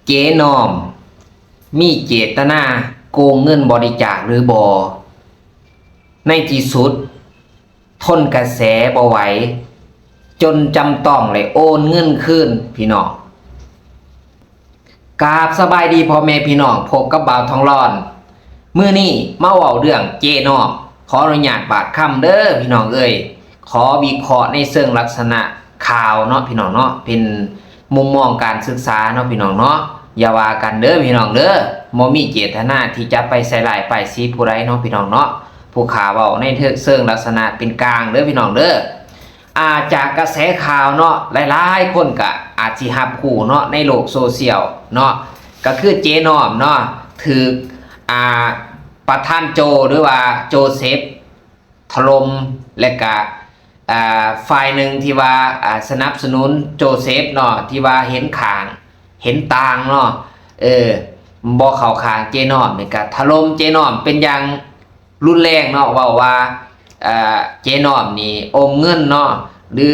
ເຈນ້ອມມີເຈດຕະນາໂກງເງິນບໍລິຈາກຫຼືບໍ່? ໃນທີ່ສຸດ ທົນກະແສບໍ່ໄຫວ ຈົນຈຳຕ້ອງໄດ້ໂອນເງິນຄືນພີ່ນ້ອງ. ກາບສະບາຍດີພໍ່ແມ່ພີ່ນ້ອງ, ພົບກັບບ່າວທອງລອນ. ມື້ນີ້ມາເວົ້າເລື່ອງເຈນ້ອມ, ຂໍອະນຸຍາດບາດຄຳເດີພີ່ນ້ອງເອີຍ. ຂໍວິເຄາະໃນເຊີງລັກສະນະຂ່າວເນາະພີ່ນ້ອງເນາະ, ເປັນມຸມມອງການສຶກສາເນາະພີ່ນ້ອງເນາະ. ຢ່າວ່າກັນເດີພີ່ນ້ອງເດີ, ບໍ່ມີເຈດຕະນາທີ່ຈະໄປໃສ່ຮ້າຍປ້າຍສີຜູ້ໃດເນາະພີ່ນ້ອງເນາະ. ຜູ້ຂ້າເວົ້າໃນເຊີງລັກສະນະເປັນກາງເດີພີ່ນ້ອງເດີ. ອ່າ ຈາກກະແສຂ່າວເນາະ, ຫຼາຍໆຄົນກະອາດຊິຮັບຮູ້ເນາະ ໃນໂລກໂຊຊຽວເນາະ, ກະຄືເຈນ້ອມເນາະ ຖືກ ອ່າ ປະທານໂຈ ຫຼືວ່າໂຈເຊັບຖະຫຼົ່ມ ແລະກະ ອ່າ ຝ່າຍໜຶ່ງທີ່ວ່າ ອ່າ ສະໜັບສະໜູນໂຈເຊັບເນາະ ທີ່ວ່າເຫັນຂ້າງເຫັນຕ່າງເນາະ, ເອີ ບໍ່ເຂົ້າຂ້າງເຈນ້ອມ ແລະກະຖະຫຼົ່ມເຈນ້ອມເປັນຢ່າງ ຮຸນແຮງເນາະ, ເວົ້າວ່າ ເອີ ເຈນ້ອມນີ້ໂອມເງິນເນາະ ຫຼື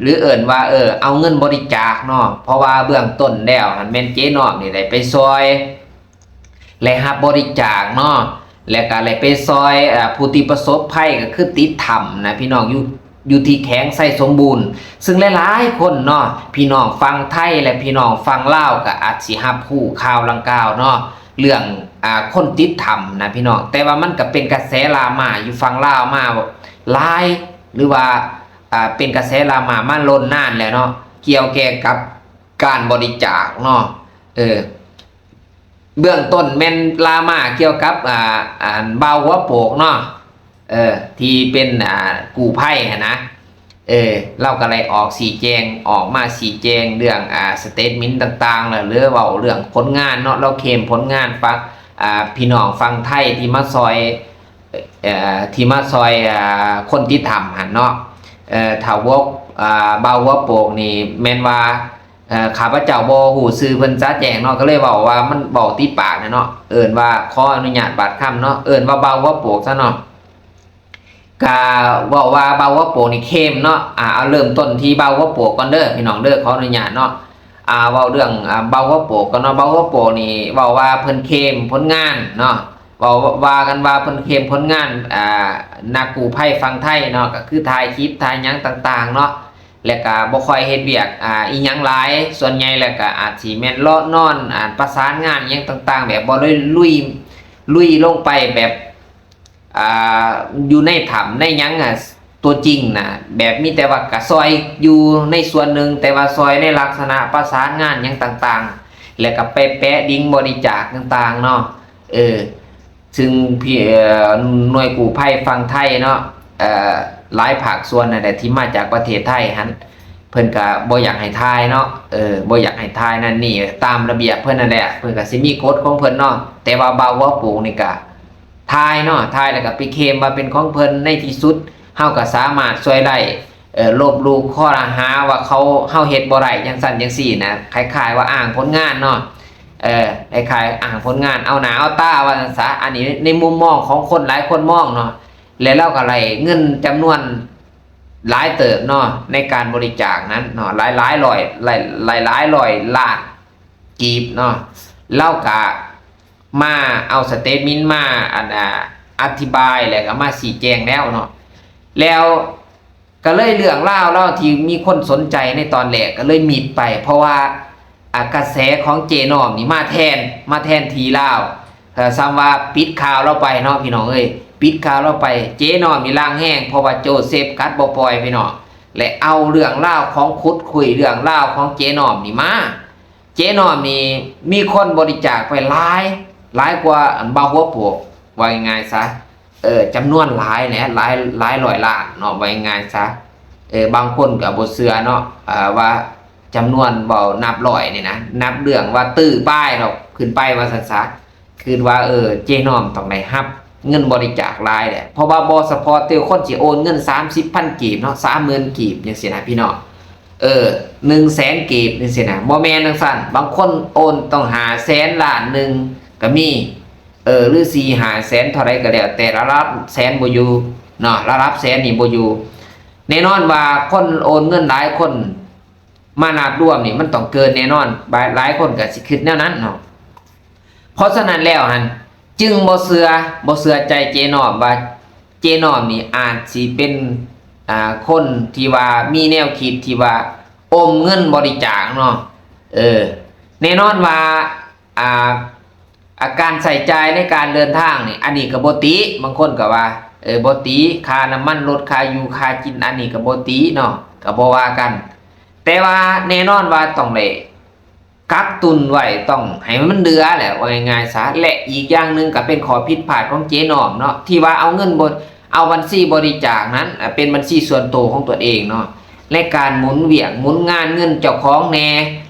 ຫຼືເອີ້ນວ່າ ເອີ ເອົາເງິນບໍລິຈາກເນາະ, ເພາະວ່າເບື້ອງຕົ້ນແລ້ວຫັ້ນແມ່ນເຈນ້ອມນີ້ໄດ້ໄປຊ່ອຍ ແລະຮັບບໍລິຈາກເນາະ, ແລະກະໄດ້ໄປຊ່ອຍ ເອີ ຜູ້ທີ່ປະສົບໄພ ກໍຄືຕິດຖ້ຳນະພີ່ນ້ອງ, ຢູ່ ຢູ່ທີ່ແຂວງໄຊສົມບູນ. ຊຶ່ງຫຼາຍໆຄົນເນາະ ພີ່ນ້ອງຝັ່ງໄທ ແລະ ພີ່ນ້ອງຝັ່ງລາວ ກໍອາດຊິຮັບຮູ້ຂ່າວດັ່ງກ່າວເນາະ, ເລື່ອງ ອ່າ ຄົນຕິດຖ້ຳນະພີ່ນ້ອງ. ແຕ່ວ່າມັນກໍເປັນກະແສດຣາມາຢູ່ຝັ່ງລາວມາຫຼາຍ ຫຼືວ່າ ອ່າ ເປັນກະແສດຣາມາມາດົນນານແລ້ວເນາະ, ກ່ຽວແກ່ກັບການບໍລິຈາກເນາະ. ເອີ ເບື້ອງຕົ້ນແມ່ນດຣາມາກ່ຽວກັບ ອ່າ ອັນ ບ່າວຫົວໂປກເນາະ, ເອີ ທີ່ເປັນ ອ່າ ກູ້ໄພຫັ້ນນະ. ເອີ ລາວກໍໄດ້ອອກຊີ້ແຈງ ອອກມາຊີ້ແຈງເລື່ອງ ອ່າ ສະເຕດເມັນຕ່າງໆ ແລ້ວ ຫຼື ເວົ້າເລື່ອງຜົນງານເນາະ, ລາວເຄມຜົນງານຝັ່ງ ອ່າ ພີ່ນ້ອງຝັ່ງໄທທີ່ມາຊ່ອຍ ເອີ ທີ່ມາຊ່ອຍ ອ່າ ຄົນຕິດຖ້ຳຫັ້ນເນາະ. ເອີ ຖ້າຫົວ ອ່າ ບ່າວຫົວໂປກນີ້ແມ່ນວ່າ ເອີ ຂ້າພະເຈົ້າບໍ່ຮູ້ຊື່ເພິ່ນຈະແຈ້ງເນາະ, ກໍເລີຍເວົ້າວ່າມັນເວົ້າຕິດປາກແຫຼະເນາະ, ເອີ້ນວ່າ ຂໍອະນຸຍາດບາດຄຳເນາະ, ເອີ້ນວ່າບ່າວຫົວໂປກຊະເນາະ. ກະເວົ້າວ່າບ່າວຫົວໂປກນີ້ເຄມເນາະ, ອ່າ ເອົາເລີ່ມຕົ້ນທີ່ບ່າວຫົວໂປກກ່ອນເດີພີ່ນ້ອງເດີ, ຂໍອະນຸຍາດເນາະ. ອ່າ ເວົ້າເລື່ອງ ອ່າ ບ່າວຫົວໂປກກ່ອນເນາະ. ບ່າວຫົວໂປກນີ້ເວົ້າວ່າເພິ່ນເຄມຜົນງານເນາະ, ເວົ້າ ວ່າກັນວ່າເພິ່ນເຄມຜົນງານ ອ່າ ນັກກູ້ໄພຝັ່ງໄທເນາະ, ກໍຄືຖ່າຍຄລິບ ຖ່າຍຫຍັງຕ່າງໆເນາະ, ແລ້ວກໍບໍ່ຄ່ອຍເຮັດວຽກ ອ່າ ອີ່ຫຍັງຫຼາຍ, ສ່ວນໃຫຍ່ແລ້ວກໍອາດຊິແມ່ນເລາະນອນ ອ່າ ປະສານງານຫຍັງຕ່າງໆ ແບບບໍ່ໄດ້ລຸຍ ລຸຍລົງໄປແບບ ອ່າ ຢູ່ໃນຖ້ຳໃນຫຍັງ ອ່າ ຕົວຈິງນະ, ແບບມີແຕ່ວ່າກະຊ່ອຍຢູ່ໃນສ່ວນໜຶ່ງ, ແຕ່ວ່າຊ່ອຍໃນລັກສະນະປະສານງານຫຍັງຕ່າງໆ ແລ້ວກະໄປແປະດິງບໍລິຈາກຕ່າງໆເນາະ. ເອີ ຊຶ່ງ ເອີ ໜ່ວຍກູ້ໄພຝັ່ງໄທເນາະ, ເອີ ຫຼາຍພາກສ່ວນນັ້ນແຫຼະທີ່ມາຈາກປະເທດໄທຫັ້ນ ເພິ່ນກະບໍ່ຢາກໃຫ້ຖ່າຍເນາະ, ເອີ ບໍ່ຢາກໃຫ້ຖ່າຍນັ້ນນີ້ ຕາມລະບຽບເພິ່ນນັ້ນແຫຼະ, ເພິ່ນກະຊິມີກົດຂອງເພິ່ນເນາະ. ແຕ່ວ່າບ່າວຫົວໂປກນີ້ກະ ຖ່າຍເນາະ, ຖ່າຍແລ້ວກໍໄປເຄມວ່າເປັນຂອງເພິ່ນ, ໃນທີ່ສຸດເຮົາກໍສາມາດຊ່ວຍໄດ້ ເອີ ລົບຫຼູ່ຂໍ້ລະຫາວ່າເຂົາ ເຮົາເຮັດບໍ່ໄດ້ ຈັ່ງຊັ້ນຈັ່ງຊີ້ນະ, ຄ້າຍໆວ່າອ້າງຜົນງານເນາະ, ເອີ ຄ້າຍໆອ້າງຜົນງານ ເອົາໜ້າເອົາຕາວ່າຊັ້ນຊະ. ອັນນີ້ໃນມຸມມອງຂອງຄົນຫຼາຍຄົນມອງເນາະ, ແລະລາວກໍໄດ້ເງິນຈຳນວນຫຼາຍເຕີບເນາະ ໃນການບໍລິຈາກນັ້ນເນາະ, ຫຼາຍໆຮ້ອຍ ຫຼາຍໆຮ້ອຍລ້ານກີບເນາະ, ລາວກະ ມາເອົາສະເຕດເມັນມາ ອັນ ອ່າ ອະທິບາຍ ແລ້ວກໍມາຊີ້ແຈງແລ້ວເນາະ, ແລ້ວກໍເລີຍເລື່ອງລາວລາວທີ່ມີຄົນສົນໃຈໃນຕອນແລກກໍເລີຍມິດໄປ, ເພາະວ່າ ອ່າ ກະແສຂອງເຈນ້ອມນີ້ມາແທນ ມາແທນທີ່ລາວ, ເອີ ສ່ຳວ່າປິດຂ່າວລາວໄປເນາະ ພີ່ນ້ອງເອີຍ, ປິດຂ່າວລາວໄປ. ເຈນ້ອມນີ້ລາງແຮງ ເພາະວ່າໂຈເຊັບກັດບໍ່ປ່ອຍ ພີ່ນ້ອງ, ແລະເອົາເລື່ອງລາວຂອງ ຂຸດຄຸຍເລື່ອງລາວຂອງເຈນ້ອມນີ້ມາ ເຈນ້ອມນີ້ມີຄົນບໍລິຈາກໄປຫຼາຍ ຫຼາຍກວ່າອັນບ່າວຫົວໂປກ ເວົ້າງ່າຍໆຊະ, ເອີ ຈຳນວນຫຼາຍແຫຼະ ຫຼາຍ ຫຼາຍຮ້ອຍລ້ານເນາະ ເວົ້າງ່າຍໆຊະ. ເອີ ບາງຄົນກໍບໍ່ເຊື່ອເນາະ ເອີ ວ່າຈຳນວນເວົ້ານັບຮ້ອຍນີ້ນະ, ນັບເລື່ອງວ່າຕື້ປາຍດອກຂຶ້ນໄປວ່າຊັ້ນຊະ. ຄິດວ່າ ເອີ ເຈນ້ອມຕ້ອງໄດ້ຮັບເງິນບໍລິຈາກຫຼາຍແຫຼະ ເພາະວ່າບໍ່ສະເພາະແຕ່ຄົນຊິໂອນເງິນສາມສິບພັນກີບເນາະ ສາມໝື່ນກີບຈັ່ງຊີ້ນະ ພີ່ນ້ອງ, ເອີ ໜຶ່ງແສນກີບຈັ່ງຊີ້ນະ, ບໍ່ແມ່ນຈັ່ງຊັ້ນ, ບາງຄົນໂອນຕ້ອງຫ້າແສນ ລ້ານໜຶ່ງກໍມີ, ເອີ ຫຼື ສີ່ຫ້າແສນ ເທົ່າໃດກໍແລ້ວແຕ່ ລະດັບແສນບໍ່ຢູ່ເນາະ, ລະດັບແສນນີ້ບໍ່ຢູ່. ແນ່ນອນວ່າຄົນໂອນເງິນຫຼາຍຄົນ ມານັບລວມນີ້ ມັນຕ້ອງເກີນແນ່ນອນ. ຫຼາຍ ຫຼາຍຄົນກໍຊິຄິດແນວນັ້ນເນາະ. ເພາະສະນັ້ນແລ້ວຫັ້ນ ຈຶ່ງບໍ່ເຊື່ອ ບໍ່ເຊື່ອໃຈເຈນ້ອມວ່າ ເຈນ້ອມນີ້ອາດຊິເປັນ ອ່າ ຄົນທີ່ວ່າມີແນວຄິດທີ່ວ່າອົມເງິນບໍລິຈາກເນາະ. ເອີ ແນ່ນອນວ່າ ອ່າ ອາ ການໃຊ້ຈ່າຍໃນການເດີນທາງນີ້ ອັນນີ້ກໍບໍ່ຕິ. ບາງຄົນກໍວ່າ ເອີ ບໍ່ຕິ ຄ່ານ້ຳມັນລົດ ຄ່າຢູ່ຄ່າກິນ ອັນນີ້ກໍບໍ່ຕິເນາະ ກໍບໍ່ວ່າກັນ. ແຕ່ວ່າແນ່ນອນວ່າຕ້ອງໄດ້ກັກຕຸນໄວ້ ຕ້ອງໃຫ້ມັນເຫຼືອແຫຼະ ເວົ້າງ່າຍໆຊະ. ແລະ ອີກຢ່າງໜຶ່ງກໍເປັນຂໍ້ຜິດພາດຂອງເຈນ້ອມເນາະ ທີ່ວ່າເອົາເງິນບໍ ເອົາບັນຊີບໍລິຈາກນັ້ນ ອາ ເປັນບັນຊີສ່ວນໂຕຂອງຕົນເອງເນາະ ໃນການໝູນວຽກໝູນງານເງິນເຈົ້າຂອງແດ່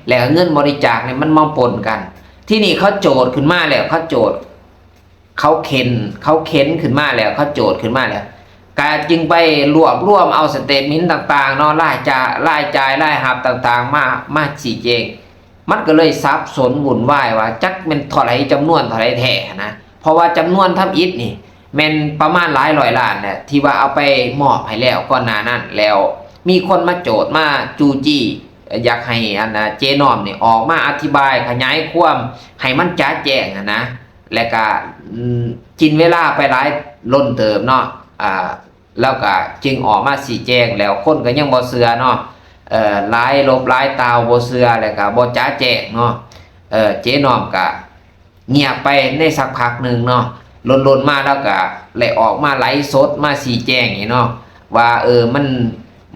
ແລະ ເງິນບໍລິຈາກນີ້ມັນມາປົນກັນ. ທີນີ້ເຂົາໂຈດຂຶ້ນມາແລ້ວ ເຂົາໂຈດ ເຂົາເຂັນ ເຂົາເຂັນຂຶ້ນມາແລ້ວ ເຂົາໂຈດຂຶ້ນມາແລ້ວ ກະຈຶ່ງໄປລວບລວມເອົາສະເຕດເມັນຕ່າງໆເນາະ ລາຍຈ່າຍ ລາຍຈ່າຍ ລາຍຮັບຕ່າງໆ ມາ ມາຊີ້ແຈງ. ມັນກໍເລີຍສັບສົນວຸ່ນວາຍວ່າຈັກແມ່ນເທົ່າໃດ ຈຳນວນເທົ່າໃດແທ້ຫັ້ນນະ. ເພາະວ່າຈຳນວນທຳອິດນີ້ແມ່ນປະມານຫຼາຍຮ້ອຍລ້ານແຫຼະ ທີ່ວ່າເອົາໄປມອບໃຫ້ແລ້ວກ່ອນໜ້ານັ້ນ ແລ້ວມີຄົນມາໂຈດມາຈູ້ຈີ້ ຢາກໃຫ້ອັນນະ ເຈນ້ອມນີ້ອອກມາອະທິບາຍຂະຫຍາຍຄວາມໃຫ້ມັນຈະແຈ້ງຫັ້ນນະ. ແລະກະ ອືມ ກິນເວລາໄປຫຼາຍລົ້ນເຕີບເນາະ ອ່າ ລາວກະຈຶ່ງອອກມາຊີ້ແຈງ ແລ້ວຄົນກໍຍັງບໍ່ເຊື່ອເນາະ. ເອີ ຫຼາຍລົບຫຼາຍຕ່າວບໍ່ເຊື່ອ ແລ້ວກະບໍ່ຈະແຈ້ງເນາະ. ເອີ ເຈນ້ອມກະງຽບໄປໃນສັກພັກໜຶ່ງເນາະ ດົນໆມາລາວກະໄດ້ອອກມາໄລຟ໌ສົດມາຊີ້ແຈງເນາະ ວ່າ ເອີ ມັນ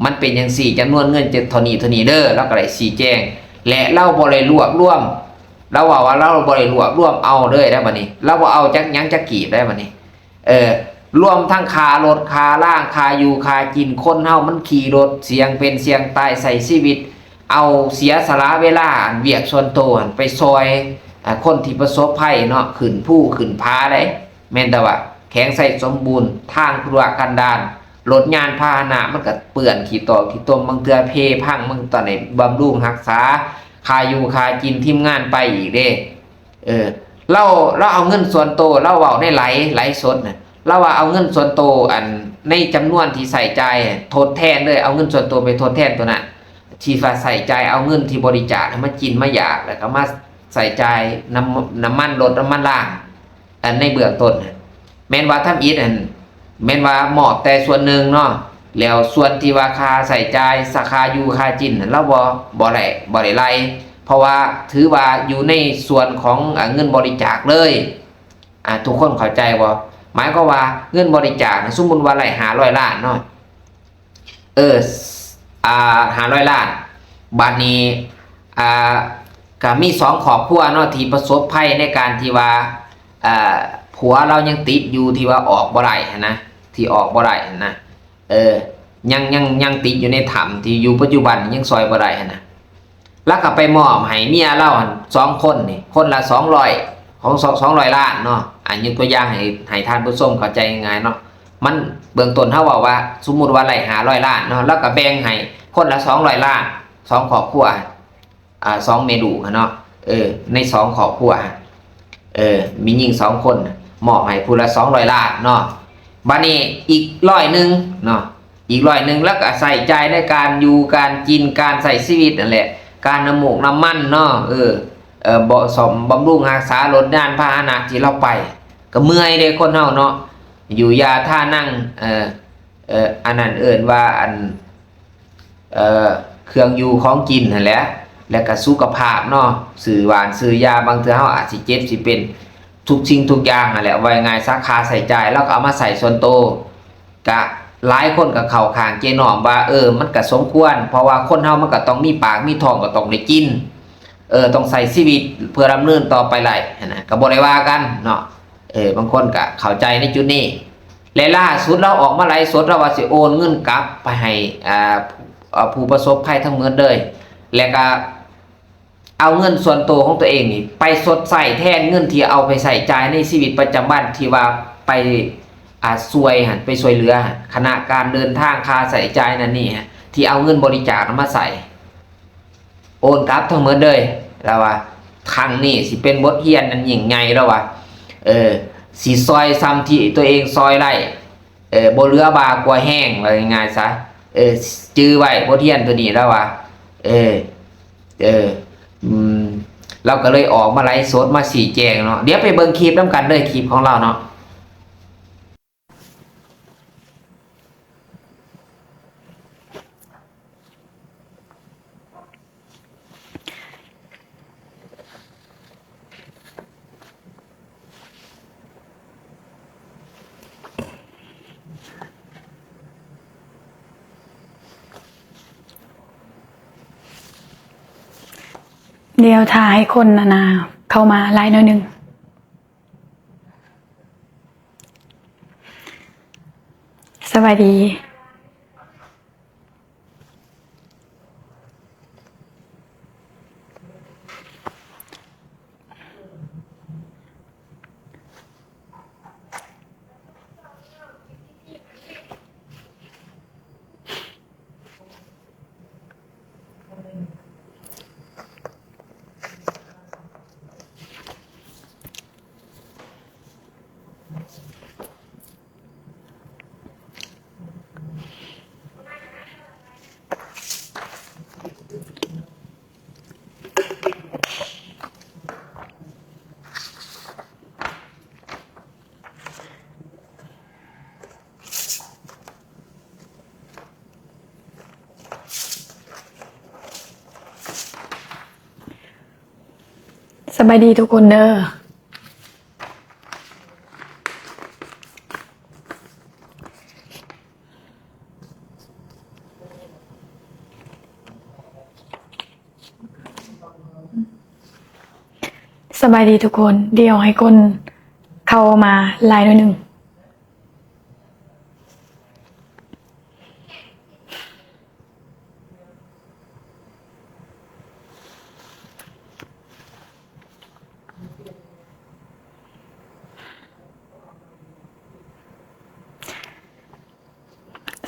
ມັນເປັນຈັ່ງຊີ້ ຈຳນວນເງິນຈະເທົ່ານີ້ເທົ່ານີ້ເດີ. ລາວກໍໄດ້ຊີ້ແຈງ ແລະ ລາວບໍ່ໄດ້ລວບລວມ ລາວເວົ້າວ່າລາວບໍ່ໄດ້ລວບລວມເອົາເລີຍໄດ໋ບັດນີ້ ລາວບໍ່ເອົາຈັກຫຍັງຈັກກີບໄດ໋ບັດນີ້. ເອີ ລວມທັງຄ່າລົດ ຄ່າລາງ ຄ່າຢູ່ ຄ່າກິນ ຄົນເຮົາມັນຂີ່ລົດສ່ຽງເປັນສ່ຽງຕາຍ ໃຊ້ຊີວິດ ເອົາເສຍສະຫຼະເວລາ ອັນ ວຽກສ່ວນໂຕຫັ້ນໄປຊ່ອຍ ອາ ຄົນທີ່ປະສົບໄພເນາະ ຂຶ້ນພູຂຶ້ນຜາໄດ໋. ແມ່ນແຕ່ວ່າແຂວງໄຊສົມບູນ ທາງທຸລະກັນດານ ລົດຍານພາຫະນະມັນກໍເປື້ອນຂີ້ຕົມຂີ້ຕົມ ບາງເທື່ອເພພັງ ບາງຕອນໄດ້ບຳລຸງຮັກສາ ຄ່າຢູ່ຄ່າກິນທີມງານໄປອີກເດ້. ເອີ ລາວ ລາວເອົາເງິນສ່ວນໂຕ ລາວເວົ້າໃນໄລ ໄລຟ໌ສົດນະ ລາວວ່າເອົາເງິນສ່ວນໂຕ ອັນ ໃນຈຳນວນທີ່ໃຊ້ຈ່າຍທົດແທນເລີຍ ເອົາເງິນສ່ວນໂຕໄປທົດແທນຕົວນັ້ນ ທີ່ວ່າໃຊ້ຈ່າຍເອົາເງິນທີ່ບໍລິຈາກໃຫ້ມາກິນມາຢາກ ແລ້ວກໍມາໃຊ້ຈ່າຍນ້ຳ ນ້ຳມັນລົດ ນ້ຳມັນລາງ ອັນ ໃນເບື້ອງຕົ້ນນະ. ແມ່ນວ່າທຳອິດຫັ້ນ ແມ່ນວ່າມອບແຕ່ສ່ວນໜຶ່ງເນາະ ແລ້ວສ່ວນທີ່ວ່າຄ່າໃຊ້ຈ່າຍ ສາ ຄ່າຢູ່ຄ່າກິນນັ້ນ ລາວບໍ່ ບໍ່ໄດ້ ບໍ່ໄດ້ໄລ່ ເພາະວ່າຖືວ່າຢູ່ໃນສ່ວນຂອງ ອາ ເງິນບໍລິຈາກເລີຍ. ອາ ທຸກຄົນເຂົ້າໃຈບໍ່? ໝາຍຄວາມວ່າເງິນບໍລິຈາກນະ ສົມມຸດວ່າໄດ້ຫ້າຮ້ອຍລ້ານເນາະ ເອີ ອາ ຫ້າຮ້ອຍລ້ານ ບາດນີ້ ອາ ກະມີສອງຄອບຄົວເນາະ ທີ່ປະສົບໄພໃນການທີ່ວ່າ ອາ ຜົວລາວຍັງຕິດຢູ່ ທີ່ວ່າອອກບໍ່ໄດ້ຫັ້ນນະ ທີ່ອອກບໍ່ໄດ້ຫັ້ນນະ ເອີ ຍັງ ຍັງ ຍັງຕິດຢູ່ໃນຖ້ຳ ທີ່ຢູ່ປັດຈຸບັນຍັງຊ່ອຍບໍ່ໄດ້ຫັ້ນນະ. ລາວກໍໄປມອບໃຫ້ເມຍລາວຫັ້ນສອງຄົນນີ້ ຄົນລະສອງຮ້ອຍ ຂອງ ສອງ ສອງຮ້ອຍລ້ານເນາະ. ອັນ ຍົກຕົວຢ່າງໃຫ້ ໃຫ້ທ່ານຜູ້ຊົມເຂົ້າໃຈງ່າຍໆເນາະ ມັນ ເບື້ອງຕົ້ນເຮົາເວົ້າວ່າ ສົມມຸດວ່າໄດ້ຫ້າຮ້ອຍລ້ານເນາະ ລາວກໍແບ່ງໃຫ້ຄົນລະສອງຮ້ອຍລ້ານ ສອງຄອບຄົວ ອ່າ ສອງແມ່ລູກຫັ້ນເນາະ ເອີ ໃນສອງຄອບຄົວ ເອີ ມີຍິງສອງຄົນ ມອບໃຫ້ຜູ້ລະສອງຮ້ອຍລ້ານເນາະ. ບາດນີ້ອີກຮ້ອຍໜຶ່ງເນາະ ອີກຮ້ອຍໜຶ່ງ ແລ້ວກໍໃຊ້ຈ່າຍໃນການຢູ່ ການກິນ ການໃຊ້ຊີວິດນັ້ນແຫຼະ ການນ້ຳມູກນ້ຳມັນເນາະ ເອີ ເອີ ບໍ່ ສ້ອມບຳລຸງຮັກສາລົດຍານພາຫະນະທີ່ລາວໄປ ກໍເມື່ອຍເດ້ຄົນເຮົາເນາະ ຢູ່ຢາທານັງ ເອີ ເອີ ອັນນັ້ນເອີ້ນວ່າ ອັນ ເອີ ເຄື່ອງຢູ່ຂອງກິນຫັ້ນແຫຼະ ແລ້ວກໍສຸຂະພາບເນາະ ຊື້ຫວານຊື້ຢາ ບາງເທື່ອເຮົາອາດຊິເຈັບຊິເປັນ ທຸກສິ່ງທຸກຢ່າງຫັ້ນແຫຼະ ເວົ້າງ່າຍໆຊະ ຄ່າໃຊ້ຈ່າຍລາວກໍເອົາມາໃຊ້ສ່ວນໂຕ. ກະຫຼາຍຄົນກໍເຂົ້າຂ້າງເຈນ້ອມວ່າ ເອີ ມັນກໍສົມຄວນ ເພາະວ່າຄົນເຮົາມັນກໍຕ້ອງມີປາກມີທ້ອງ ກໍຕ້ອງໄດ້ກິນ ເອີ ຕ້ອງໃຊ້ຊີວິດເພື່ອດຳເນີນຕໍ່ໄປໄດ້ຫັ້ນນະ ກໍບໍ່ໄດ້ວ່າກັນເນາະ ເອີ ບາງຄົນກໍເຂົ້າໃຈໃນຈຸດນີ້. ແລະ ລ່າສຸດລາວອອກມາໄລຟ໌ສົດ ລາວວ່າຊິໂອນເງິນກັບໄປໃຫ້ ອ່າ ເອີ ຜູ້ປະສົບໄພທັງໝົດເລີຍ ແລະ ກໍເອົາເງິນສ່ວນໂຕຂອງຕົວເອງນີ້ໄປຊົດໃຊ້ແທນເງິນທີ່ເອົາໄປໃຊ້ຈ່າຍໃນຊີວິດປະຈຳວັນ ທີ່ວ່າໄປ ອ່າ ຊ່ວຍຫັ້ນ ໄປຊ່ວຍເຫຼືອຫັ້ນ ຄະນະການເດີນທາງ ຄ່າໃຊ້ຈ່າຍນັ້ນນີ້ ທີ່ເອົາເງິນບໍລິຈາກນັ້ນມາໃຊ້ ໂອນກັບທັງໝົດເລີຍ ລາວວ່າ. ຄັ້ງນີ້ຊິເປັນບົດຮຽນອັນຍິ່ງໃຫຍ່ ລາວວ່າ ເອີ ຊິຊ່ອຍສ່ຳທີ່ຕົວເອງຊ່ອຍໄດ້ ເອີ ບໍ່ເຫຼືອບ່າກົວແຮງ ເວົ້າງ່າຍໆຊະ ເອີ ຈື່ໄວ້ບົດຮຽນໂຕນີ້ ລາວວ່າ ເອີ ເອີ ອືມ ລາວກໍເລີຍອອກມາໄລຟ໌ສົດມາຊີ້ແຈງເນາະ. ດຽວໄປເບິ່ງຄລິບນຳກັນເດີ ຄລິບຂອງລາວເນາະ. ດຽວຖ້າໃຫ້ຄົນອັນນ່າເຂົ້າມາຫຼາຍໜ້ອຍໜຶ່ງ. ສະບາຍດີ. ສະບາຍດີທຸກຄົນເດີ. ສະບາຍດີທຸກຄົນ. ດຽວໃຫ້ຄົນເຂົ້າມາຫຼາຍໜ້ອຍໜຶ່ງ.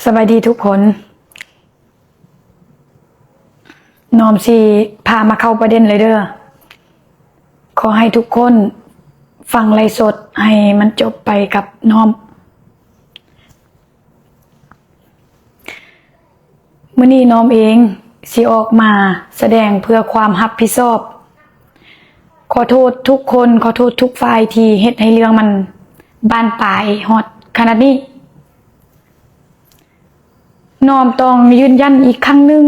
ສະບາຍດີທຸກຄົນ. ນ້ອມຊິພາມາເຂົ້າປະເດັນເລີຍເດີ. ຂໍໃຫ້ທຸກຄົນຟັງໄລຟ໌ສົດໃຫ້ມັນຈົບໄປກັບນ້ອມ. ມື້ນີ້ນ້ອມເອງຊິອອກມາສະແດງເພື່ອຄວາມຮັບຜິດຊອບ. ຂໍໂທດທຸກຄົນ, ຂໍໂທດທຸກຝ່າຍທີ່ເຮັດໃຫ້ເລື່ອງມັນບານປາຍຮອດຂະໜາດນີ້. ນ້ອມຕ້ອງຢືນຢັນອີກຄັ້ງໜຶ່ງ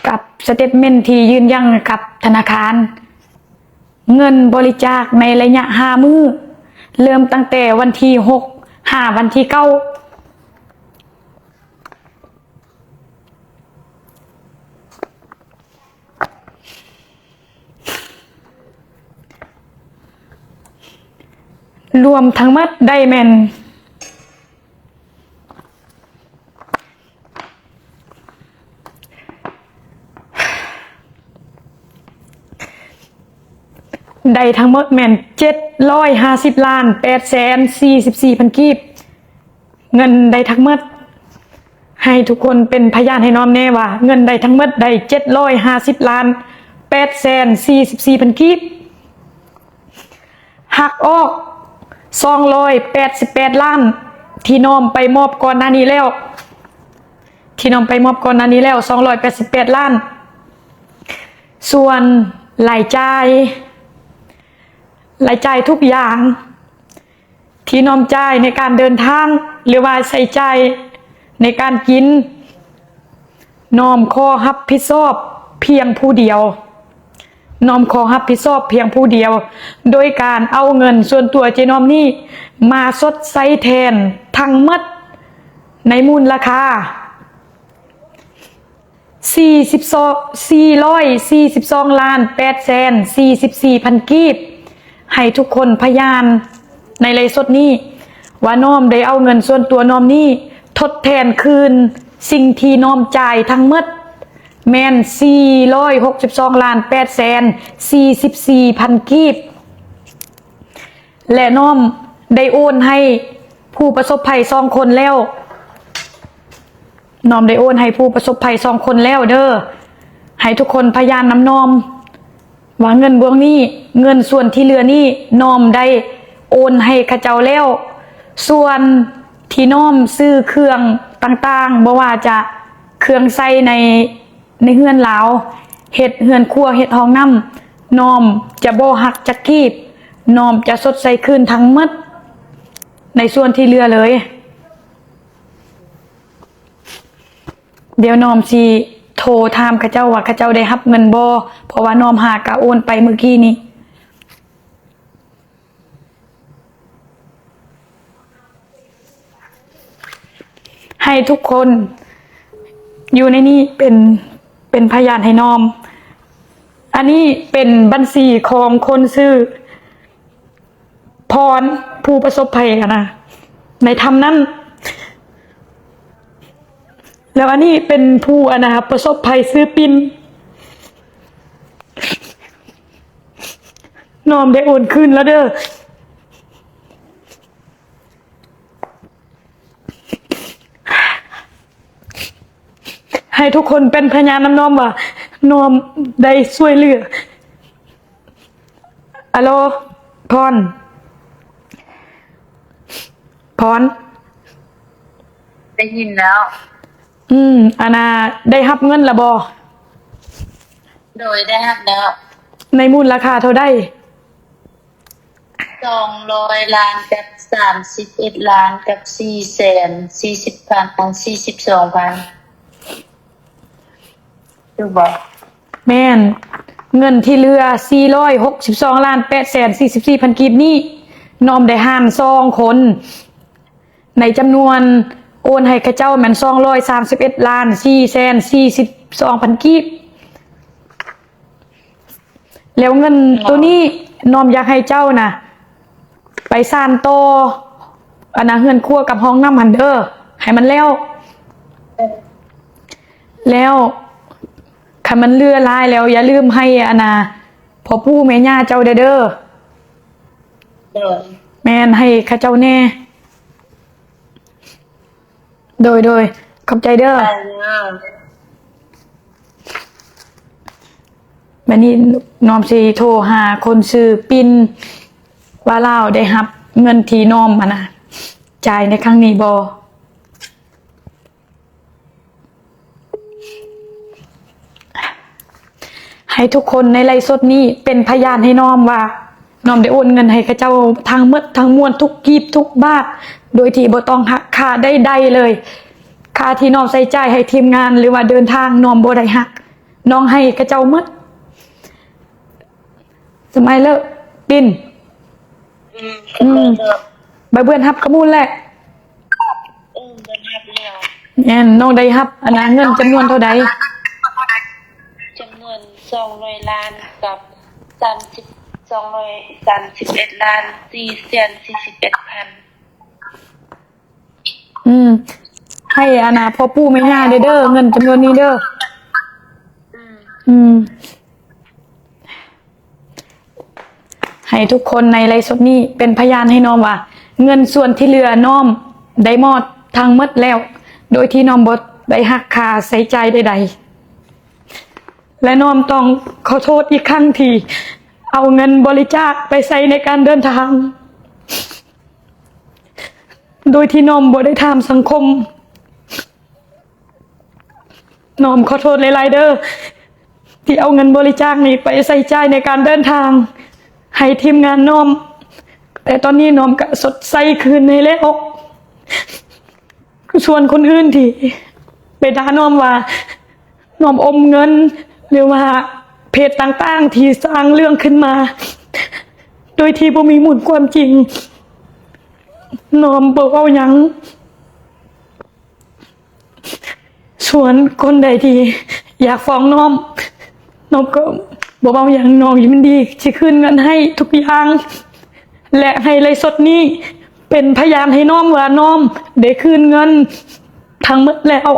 ກັບສະເຕັດເມັນທີ່ຢືນຢັນກັບທະນາຄານ, ເງິນບໍລິຈາກໃນໄລຍະຫ້າມື້ ເລີ່ມຕັ້ງແຕ່ວັນທີຫົກ ຫາວັນທີເກົ້າ ລວມທັງໝົດໄດ້ແມ່ນ ໄດ້ທັງໝົດແມ່ນເຈັດຮ້ອຍຫ້າສິບລ້ານແປດແສນສີ່ສິບສີ່ພັນກີບ. ເງິນໄດ້ທັງໝົດ ໃຫ້ທຸກຄົນເປັນພະຍານໃຫ້ນ້ອມແນ່ວ່າ ເງິນໄດ້ທັງໝົດໄດ້ເຈັດຮ້ອຍຫ້າສິບລ້ານແປດແສນສີ່ສິບສີ່ພັນກີບ. ຫັກອອກສອງຮ້ອຍແປດສິບແປດລ້ານ ທີ່ນ້ອມໄປມອບກ່ອນໜ້ານີ້ແລ້ວ, ທີ່ນ້ອມໄປມອບກ່ອນໜ້ານີ້ແລ້ວ ສອງຮ້ອຍແປດສິບແປດລ້ານ. ສ່ວນລາຍຈ່າຍ, ລາຍຈ່າຍທຸກຢ່າງ ທີ່ນ້ອມຈ່າຍໃນການເດີນທາງ ຫຼືວ່າໃຊ້ຈ່າຍໃນການກິນ, ນ້ອມຂໍຮັບຜິດຊອບພຽງຜູ້ດຽວ, ນ້ອມຂໍຮັບຜິດຊອບພຽງຜູ້ດຽວ ໂດຍການເອົາເງິນສ່ວນຕົວເຈ້ນ້ອມນີ້ມາຊົດໃຊ້ແທນທັງໝົດໃນມູນລະຄ່າ ສີ່ສິບສອງ ສີ່ຮ້ອຍສີ່ສິບສອງລ້ານແປດແສນສີ່ສິບສີ່ພັນກີບ ໃຫ້ທຸກຄົນພະຍານໃນໄລຟ໌ສົດນີ້ ວ່ານ້ອມໄດ້ເອົາເງິນສ່ວນຕົວນ້ອມນີ້ທົດແທນຄືນສິ່ງທີ່ນ້ອມຈ່າຍທັງໝົດ ແມ່ນສີ່ຮ້ອຍຫົກສິບສອງລ້ານແປດແສນສີ່ສິບສີ່ພັນກີບ. ແລະ ນ້ອມໄດ້ໂອນໃຫ້ຜູ້ປະສົບໄພສອງຄົນແລ້ວ, ນ້ອມໄດ້ໂອນໃຫ້ຜູ້ປະສົບໄພສອງຄົນແລ້ວເດີ. ໃຫ້ທຸກຄົນພະຍານນຳນ້ອມວ່າເງິນບວງນີ້, ເງິນສ່ວນທີ່ເຫຼືອນີ້ ນ້ອມໄດ້ໂອນໃຫ້ເຂົາເຈົ້າແລ້ວ. ສ່ວນທີ່ນ້ອມຊື້ເຄື່ອງຕ່າງໆ, ບໍ່ວ່າຈະເຄື່ອງໃຊ້ໃນ ໃນເຮືອນລາວ ເຮັດເຮືອນຄົວ ເຮັດຫ້ອງນ້ຳ, ນ້ອມຈະບໍ່ຫັກຈັກກີບ, ນ້ອມຈະຊົດໃຊ້ຄືນທັງໝົດໃນສ່ວນທີ່ເຫຼືອເລີຍ. ດຽວນ້ອມຊິໂທຖາມເຂົາເຈົ້າວ່າເຂົາເຈົ້າໄດ້ຮັບເງິນບໍ່, ເພາະວ່ານ້ອມຫາກະໂອນໄປມື້ກີ້ນີ້. ໃຫ້ທຸກຄົນຢູ່ໃນນີ້ເປັນ ເປັນພະຍານໃຫ້ນ້ອມ. ອັນນີ້ເປັນບັນຊີຂອງຄົນຊື່ພອນ ຜູ້ປະສົບໄພຫັ້ນນະ ໃນຖ້ຳນັ້ນ. ແລ້ວອັນນີ້ເປັນຜູ້ ອັນນະ ປະສົບໄພຊື່ປິນ. ນ້ອມໄດ້ໂອນຄືນແລ້ວເດີ້. ໃຫ້ທຸກຄົນເປັນພະຍານນຳນ້ອມວ່າ ນ້ອມໄດ້ຊ່ວຍເຫຼືອ. ອາໂລ ພອນ ພອນ ໄດ້ຍິນແລ້ວ. ອືມ ອັນນ່າ ໄດ້ຮັບເງິນລະບໍ່? ໂດຍ ໄດ້ຮັບແລ້ວ. ໃນມູນລະຄ່າເທົ່າໃດ? ສອງຮ້ອຍລ້ານກັບສາມສິບເອັດລ້ານກັບສີ່ແສນສີ່ສິບພັນ ສີ່ສິບສອງພັນ ຖືກບໍ່? ແມ່ນ. ເງິນທີ່ເຫຼືອ ສີ່ຮ້ອຍຫົກສິບສອງລ້ານແປດແສນສີ່ສິບສີ່ພັນກີບນີ້ ນ້ອມໄດ້ຫານສອງຄົນ ໃນຈຳນວນໂອນໃຫ້ເຂົາເຈົ້າແມ່ນ ສອງຮ້ອຍສາມສິບເອັດລ້ານສີ່ແສນສີ່ສິບສອງພັນກີບ. ແລ້ວເງິນໂຕນີ້ນ້ອມຢາກໃຫ້ເຈົ້ານະ ໄປສານຕໍ່ ອັນນະ ເຮືອນຄົວກັບຫ້ອງນ້ຳຫັ້ນເດີ້ ໃຫ້ມັນແລ້ວ. ແລ້ວຄັນມັນເຫຼືອຫຼາຍແລ້ວ ຢ່າລືມໃຫ້ ອັນນະ ພໍ່ປູ່ແມ່ຍ່າເຈົ້າແດ່ເດີ້. ໂດຍ. ແມ່ນ ໃຫ້ເຂົາເຈົ້າແດ່. ໂດຍ ໂດຍ ຂອບໃຈເດີ້. ໄປເດີ້. ບັດນີ້ນ້ອມຊິໂທຫາຄົນຊື່ປິນ ວ່າລາວໄດ້ຮັບເງິນທີ່ນ້ອມ ອັນນະ ຈ່າຍໃນຄັ້ງນີ້ບໍ່. ໃຫ້ທຸກຄົນໃນໄລຟ໌ສົດນີ້ເປັນພະຍານໃຫ້ນ້ອມວ່າ ນ້ອມໄດ້ໂອນເງິນໃຫ້ເຂົາເຈົ້າທັງໝົດທັງມວນ ທຸກກີບທຸກບາດ ໂດຍທີ່ບໍ່ຕ້ອງຫັກຄ່າໃດໆເລີຍ. ຄ່າທີ່ນ້ອມໃຊ້ຈ່າຍໃຫ້ທີມງານ ຫຼືວ່າເດີນທາງ ນ້ອມບໍ່ໄດ້ຫັກ, ນ້ອງໃຫ້ເຂົາເຈົ້າໝົດ. ສະໄໝເລີ ປິນ. ອືມ ອືມ ເລີ ໃບເບືອນຮັບກະມູນແຫຼະ. ເອີ ເບືອນຮັບແລ້ວ. ແມ່ນ. ນ້ອງໄດ້ຮັບ ອັນນະ ເງິນຈຳນວນເທົ່າໃດ? ຈຳນວນສອງຮ້ອຍລ້ານກັບສາມສິບ ສອງຮ້ອຍສາມສິບເອັດລ້ານສີ່ແສນສີ່ສິບເອັດພັນ. ອືມ ໃຫ້ ອັນນະ ພໍ່ປູ່ແມ່ຍ່າເດີ້ ເງິນຈຳນວນນີ້ເດີ້. ອືມ ອືມ ໃຫ້ທຸກຄົນໃນໄລຟ໌ສົດນີ້ເປັນພະຍານໃຫ້ນ້ອມວ່າ ເງິນສ່ວນທີ່ເຫຼືອນ້ອມໄດ້ມອບທັງໝົດແລ້ວ ໂດຍທີ່ນ້ອມບໍ່ໄດ້ຫັກຄ່າໃຊ້ຈ່າຍໃດໆ ແລະ ນ້ອມຕ້ອງຂໍໂທດອີກຄັ້ງທີ່ເອົາເງິນບໍລິຈາກໄປໃຊ້ໃນການເດີນທາງ ໂດຍທີ່ນ້ອມບໍ່ໄດ້ຖາມສັງຄົມ. ນ້ອມຂໍໂທດຫຼາຍໆເດີ້ ທີ່ເອົາເງິນບໍລິຈາກນີ້ໄປໃຊ້ຈ່າຍໃນການເດີນທາງໃຫ້ທີມງານນ້ອມ, ແຕ່ຕອນນີ້ນ້ອມກະຊົດໃຊ້ຄືນໃຫ້ແລ້ວ. ສ່ວນຄົນອື່ນທີ່ໄປດ່ານ້ອມວ່າ ນ້ອມອົມເງິນ ຫຼືວ່າເພຈຕ່າງໆທີ່ສ້າງເລື່ອງຂຶ້ນມາ ໂດຍທີ່ບໍ່ມີມູນຄວາມຈິງ, ນ້ອມບໍ່ເວົ້າຫຍັງ. ສ່ວນຄົນໃດທີ່ຢາກຟ້ອງນ້ອມ, ນ້ອມກໍບໍ່ເວົ້າຫຍັງ, ນ້ອມຍິນດີຊິຄືນເງິນໃຫ້ທຸກຢ່າງ ແລະ ໃຫ້ໄລຟ໌ສົດນີ້ເປັນພະຍານໃຫ້ນ້ອມວ່າ ນ້ອມໄດ້ຄືນເງິນທັງໝົດແລ້ວ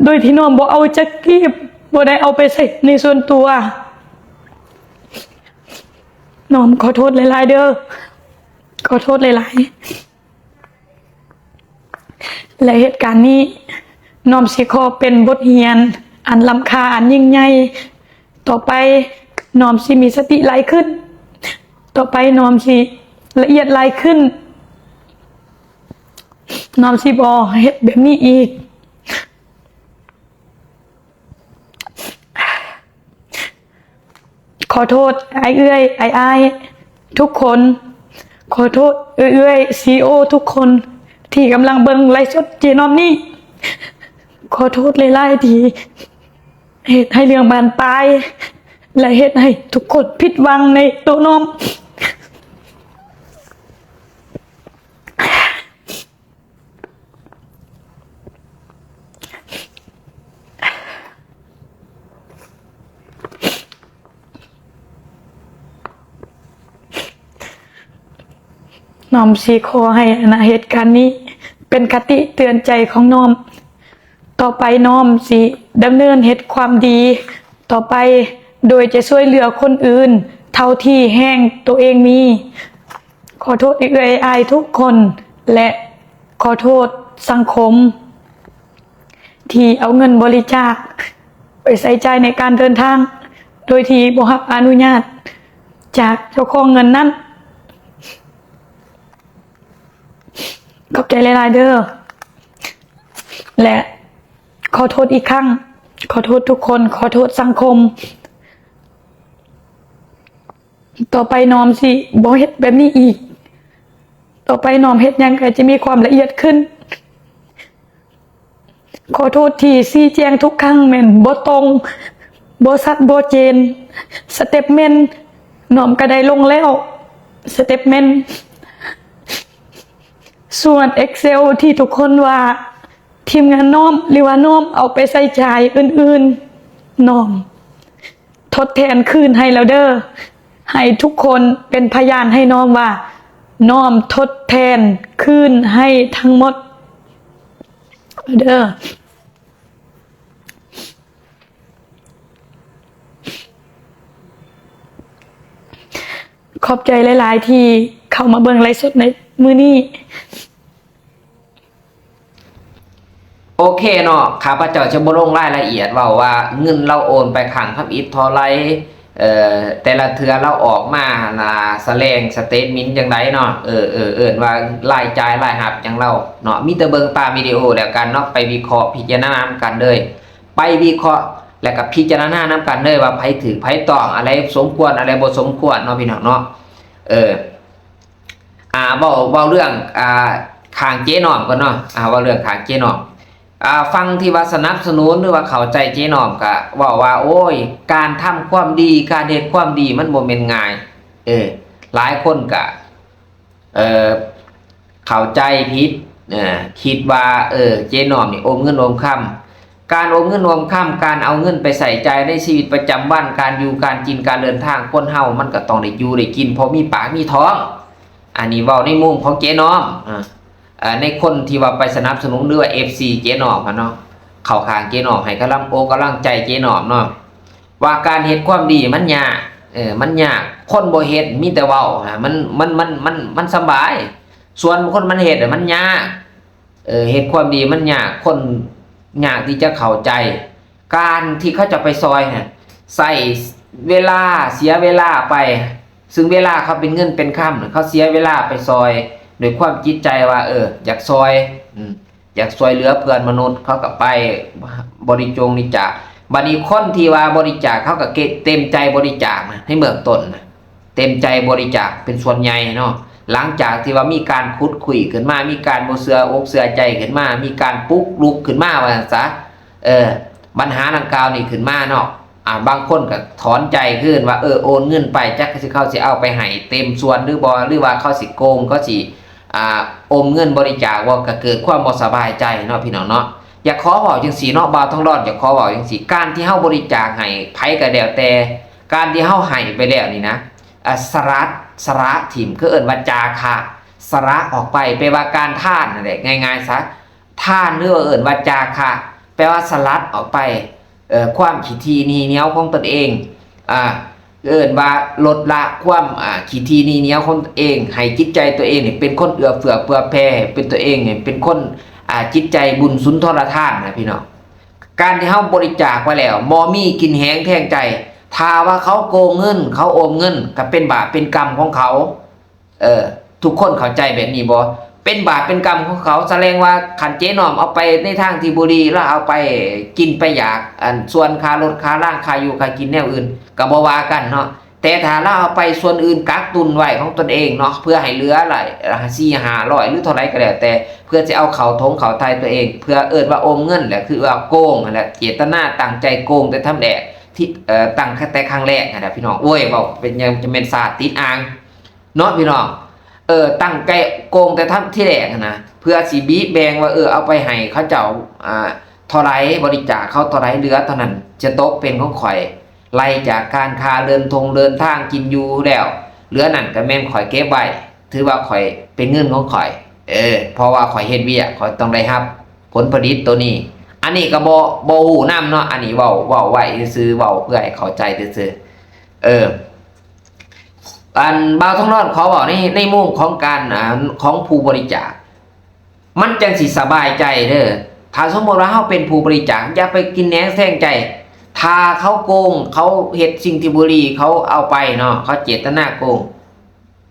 ໂດຍທີ່ນ້ອມບໍ່ເອົາຈັກກີບ, ບໍ່ໄດ້ເອົາໄປໃຊ້ໃນສ່ວນຕົວ. ນ້ອມຂໍໂທດຫຼາຍໆເດີ້, ຂໍໂທດຫຼາຍໆ. ແລະ ເຫດການນີ້ນ້ອມຊິຂໍເປັນບົດຮຽນອັນລ້ຳຄ່າ ອັນຍິ່ງໃຫຍ່. ຕໍ່ໄປນ້ອມຊິມີສະຕິຫຼາຍຂຶ້ນ, ຕໍ່ໄປນ້ອມຊິລະອຽດຫຼາຍຂຶ້ນ, ນ້ອມຊິບໍ່ເຮັດແບບນີ້ອີກ. ຂໍໂທດອ້າຍເອື້ອຍ ອ້າຍໆ ທຸກຄົນ, ຂໍໂທດເອື້ອຍໆ ຊີອີໂອ ທຸກຄົນທີ່ກຳລັງເບິ່ງໄລຟ໌ສົດເຈນ້ອມນີ້. ຂໍໂທດຫຼາຍໆ ທີ່ເຮັດໃຫ້ເລື່ອງບານປາຍ ແລະ ເຮັດໃຫ້ທຸກຄົນຜິດຫວັງໃນໂຕນ້ອມ. ນ້ອມຊິຂໍໃຫ້ ອັນນ່າ ເຫດການນີ້ເປັນຄະຕິເຕືອນໃຈຂອງນ້ອມ. ຕໍ່ໄປນ້ອມຊິດຳເນີນເຮັດຄວາມດີຕໍ່ໄປ ໂດຍຈະຊ່ວຍເຫຼືອຄົນອື່ນເທົ່າທີ່ແຮງໂຕເອງມີ. ຂໍໂທດເອື້ອຍອ້າຍທຸກຄົນ ແລະ ຂໍໂທດສັງຄົມ ທີ່ເອົາເງິນບໍລິຈາກໄປໃຊ້ຈ່າຍໃນການເດີນທາງ ໂດຍທີ່ບໍ່ຮັບອະນຸຍາດຈາກເຈົ້າຂອງເງິນນັ້ນ. ຂອບໃຈຫຼາຍໆເດີ້ ແລະ ຂໍໂທດອີກຄັ້ງ, ຂໍໂທດທຸກຄົນ, ຂໍໂທດສັງຄົມ. ຕໍ່ໄປນ້ອມຊິບໍ່ເຮັດແບບນີ້ອີກ. ຕໍ່ໄປນ້ອມເຮັດຫຍັງກໍຈະມີຄວາມລະອຽດຂຶ້ນ. ຂໍໂທດທີ່ຊີ້ແຈງທຸກຄັ້ງແມ່ນບໍ່ຕົງ, ບໍ່ຊັດ, ບໍ່ເຈນ. ສະເຕັບເມັນນ້ອມກໍໄດ້ລົງແລ້ວ, ສະເຕັບເມັນ. ສ່ວນເອັກເຊວທີ່ທຸກຄົນວ່າທີມງານນ້ອມ ຫຼືວ່ານ້ອມເອົາໄປໃຊ້ຈ່າຍອື່ນໆ, ນ້ອມ ທົດແທນຄືນໃຫ້ແລ້ວເດີ້. ໃຫ້ທຸກຄົນເປັນພະຍານໃຫ້ນ້ອມວ່າ ນ້ອມທົດແທນຄືນໃຫ້ທັງໝົດເດີ້. ຂອບໃຈຫຼາຍໆ ທີ່ເຂົ້າມາເບິ່ງໄລຟ໌ສົດໃນມື້ນີ້. ໂອເຄເນາະ, ຂ້າພະເຈົ້າຈະບໍ່ລົງລາຍລະອຽດເວົ້າວ່າເງິນລາວໂອນໄປຄັ້ງທຳອິດເທົ່າໃດ, ເອີ ແຕ່ລະເທື່ອລາວອອກມານະ ສະແຫຼງສະເຕດເມັນຈັ່ງໃດເນາະ, ເອີ ເອີ ເອີ້ນວ່າລາຍຈ່າຍລາຍຮັບຫຍັງລາວເນາະ, ມີແຕ່ເບິ່ງຕາມວິດີໂອແລ້ວກັນເນາະ, ໄປວິເຄາະພິຈາລະນານຳກັນເລີຍ, ໄປວິເຄາະ ແລ້ວກໍພິຈາລະນານຳກັນເລີຍວ່າໃຜຖືກໃຜຕ້ອງ, ອັນໃດສົມຄວນ ອັນໃດບໍ່ສົມຄວນເນາະ ພີ່ນ້ອງເນາະ. ເອີ ອ່າ ເວົ້າ ເວົ້າເລື່ອງ ອ່າ ຂ້າງເຈນ້ອມກ່ອນເນາະ, ອ່າ ເວົ້າເລື່ອງຂ້າງເຈນ້ອມ. ອ່າ ຝັ່ງທີ່ວ່າສະໜັບສະໜູນ ຫຼືວ່າເຂົ້າໃຈເຈນ້ອມ ກະເວົ້າວ່າ ໂອ້ຍ ການທຳຄວາມດີ ການເຮັດຄວາມດີມັນບໍ່ແມ່ນງ່າຍ. ເອີ ຫຼາຍຄົນກະ ເອີ ເຂົ້າໃຈຜິດ, ເອີ ຄິດວ່າ ເອີ ເຈນ້ອມນີ້ໂອມເງິນໂອມຄຳ. ການໂອມເງິນໂອມຄຳ, ການເອົາເງິນໄປໃຊ້ຈ່າຍໃນຊີວິດປະຈຳວັນ, ການຢູ່ການກິນ, ການເດີນທາງ, ຄົນເຮົາມັນກໍຕ້ອງໄດ້ຢູ່ໄດ້ກິນ ພໍມີປາກມີທ້ອງ. ອັນນີ້ເວົ້າໃນມຸມຂອງເຈນ້ອມ, ເອີ ໃນຄົນທີ່ວ່າໄປສະໜັບສະໜູນ ຫຼືວ່າ ເອັຟຊີ ເຈນ້ອມຫັ້ນເນາະ, ເຂົ້າຂ້າງເຈນ້ອມ, ໃຫ້ກຳລັງອົກກຳລັງໃຈເຈນ້ອມເນາະ, ວ່າການເຮັດຄວາມດີມັນຍາກ, ເອີ ມັນຍາກ, ຄົນບໍ່ເຮັດມີແຕ່ເວົ້າ, ມັນ ມັນ ມັນ ມັນ ມັນສະບາຍ, ສ່ວນຄົນມັນເຮັດມັນຍາກ. ເອີ ເຮັດຄວາມດີມັນຍາກ, ຄົນຍາກທີ່ຈະເຂົ້າໃຈ. ການທີ່ເຂົາເຈົ້າໄປຊ່ອຍຫັ້ນ ໃຊ້ເວລາ, ເສຍເວລາໄປ, ຊຶ່ງເວລາເຂົາເປັນເງິນເປັນຄຳ, ເຂົາເສຍເວລາໄປຊ່ອຍດ້ວຍຄວາມຈິດໃຈວ່າ ເອີ ຢາກຊ່ອຍ, ອືມ ຢາກຊ່ວຍເຫຼືອເພື່ອນມະນຸດ, ເຂົາກໍໄປບໍລິຈົງບໍລິຈາກ. ບັດນີ້ຄົນທີ່ວ່າບໍລິຈາກ ເຂົາກໍເກັບເຕັມໃຈບໍລິຈາກນະ ໃນເບື້ອງຕົ້ນນະ. ເຕັມໃຈບໍລິຈາກເປັນສ່ວນໃຫຍ່ເນາະ. ຫຼັງຈາກທີ່ວ່າມີການຂຸດຄຸຍຂຶ້ນມາ, ມີການບໍ່ເຊື່ອອົກເຊື່ອໃຈຂຶ້ນມາ, ມີການປຸກລຸກຂຶ້ນມາວ່າຊັ້ນຊະ, ເອີ ບັນຫາດັ່ງກ່າວນີ້ຂຶ້ນມາເນາະ, ອາ ບາງຄົນກໍຖອນໃຈຄືນວ່າ ເອີ ໂອນເງິນໄປ ຈັກຊິເຂົາຊິເອົາໄປໃຫ້ເຕັມສ່ວນຫຼືບໍ່ ຫຼືວ່າເຂົາຊິໂກງ, ເຂົາຊິ ອາ ອມເງິນບໍລິຈາກບໍ່, ກໍເກີດຄວາມບໍ່ສະບາຍໃຈເນາະ ພີ່ນ້ອງເນາະ. ຢາກຂໍເວົ້າຈັ່ງຊີ້ເນາະ, ບ່າວທອງດອນຢາກຂໍເວົ້າຈັ່ງຊີ້, ການທີ່ເຮົາບໍລິຈາກໃຫ້ໃຜກໍແລ້ວແຕ່, ການທີ່ເຮົາໃຫ້ໄປແລ້ວນີ້ນະ, ອາ ສະຫຼະ ສະຫຼະຖິ້ມ ຄືເອີ້ນວ່າຈາຄະ, ສະຫຼະອອກໄປ ແປວ່າການທານນັ້ນແຫຼະ, ງ່າຍໆຊະ, ທານ ຫຼືວ່າເອີ້ນວ່າຈາຄະ ແປວ່າສະຫຼະອອກໄປ, ເອີ ຄວາມຂີ້ຖີ່ໜີ່ໜຽວຂອງຕົນເອງ, ອາ ເອີ້ນວ່າລົດລະຄວາມ ອາ ຂີ້ຖີ່ໜີ່ໜຽວຂອງຕົນເອງ, ໃຫ້ຈິດໃຈຕົວເອງນີ້ເປັນຄົນເອື້ອເຟື້ອເຜື່ອແຜ່, ເປັນຕົວເອງນີ້ເປັນຄົນ ອາ ຈິດໃຈບຸນສຸນທອນລະທານນະ ພີ່ນ້ອງ. ການທີ່ເຮົາບໍລິຈາກໄປແລ້ວ ບໍ່ມີກິນແຮງແທງໃຈ, ຖ້າວ່າເຂົາໂກງເງິນ, ເຂົາໂອມເງິນ, ກໍເປັນບາບເປັນກຳຂອງເຂົາ. ເອີ ທຸກຄົນເຂົ້າໃຈແບບນີ້ບໍ່? ເປັນບາບເປັນກຳຂອງເຂົາ. ສະແດງວ່າຄັນເຈນ້ອມເອົາໄປໃນທາງທີ່ບໍ່ດີ, ລາວເອົາໄປກິນໄປຢາກ, ອັນ ສ່ວນຄ່າລົດຄ່າລາງ, ຄ່າຢູ່ຄ່າກິນແນວອື່ນ ກໍບໍ່ວ່າກັນເນາະ. ແຕ່ຖ້າລາວເອົາໄປສ່ວນອື່ນກັກຕຸນໄວ້ຂອງຕົນເອງເນາະ ເພື່ອໃຫ້ເຫຼືອຫຼາຍ ສີ່ຫ້າຮ້ອຍ ຫຼືເທົ່າໃດກໍແລ້ວແຕ່ ເພື່ອຊິເອົາເຂົ້າຖົງເຂົ້າໄທຕົວເອງ ເພື່ອເອີ້ນວ່າອົມເງິນ ແລະ ຄືວ່າໂກງຫັ້ນແຫຼະ ເຈດຕະນາຕັ້ງໃຈໂກງແຕ່ທຳແລກ ທີ່ ເອີ ຕັ້ງແຕ່ຄັ້ງແລກຫັ້ນແຫຼະ ພີ່ນ້ອງ. ໂອ້ຍ ເວົ້າເປັນຫຍັງຈະແມ່ນຊາດຕິດອ່າງ ເນາະ ພີ່ນ້ອງ. ເອີ ຕັ້ງໃຈໂກງແຕ່ທຳ ທີແລກຫັ້ນນະ ເພື່ອຊິບີບແບ່ງວ່າ ເອີ ເອົາໄປໃຫ້ເຂົາເຈົ້າ ອ່າ ເທົ່າໃດ ບໍລິຈາກເຂົາເທົ່າໃດ ເຫຼືອເທົ່ານັ້ນຈະຕົກເປັນຂອງຂ້ອຍ ໄລ່ຈາກການຄ່າເດີນທົງເດີນທາງ ກິນຢູ່ແລ້ວ ເຫຼືອນັ້ນກໍແມ່ນຂ້ອຍເກັບໄວ້ ຖືວ່າຂ້ອຍເປັນເງິນຂອງຂ້ອຍ ເອີ ເພາະວ່າຂ້ອຍເຮັດວຽກ ຂ້ອຍຕ້ອງໄດ້ຮັບຜົນຜະລິດໂຕນີ້. ອັນນີ້ກໍບໍ່ ບໍ່ຮູ້ນຳເນາະ ອັນນີ້ເວົ້າ ເວົ້າໄວ້ຊື່ໆ ເວົ້າເພື່ອໃຫ້ເຂົ້າໃຈຊື່ໆ ເອີ. ອັນບ່າວທອງຫຼອດຂໍເວົ້າໃນ ໃນມຸມຂອງການ ອ່າ ຂອງຜູ້ບໍລິຈາກ ມັນຈັ່ງຊິສະບາຍໃຈເດີ້. ຖ້າສົມມຸດວ່າເຮົາເປັນຜູ້ບໍລິຈາກ ຢ່າໄປກິນແໜງແຊງໃຈ. ຖ້າເຂົາໂກງ ເຂົາເຮັດສິ່ງທີ່ບໍ່ດີ ເຂົາເອົາໄປເນາະ ເຂົາເຈດຕະນາໂກງ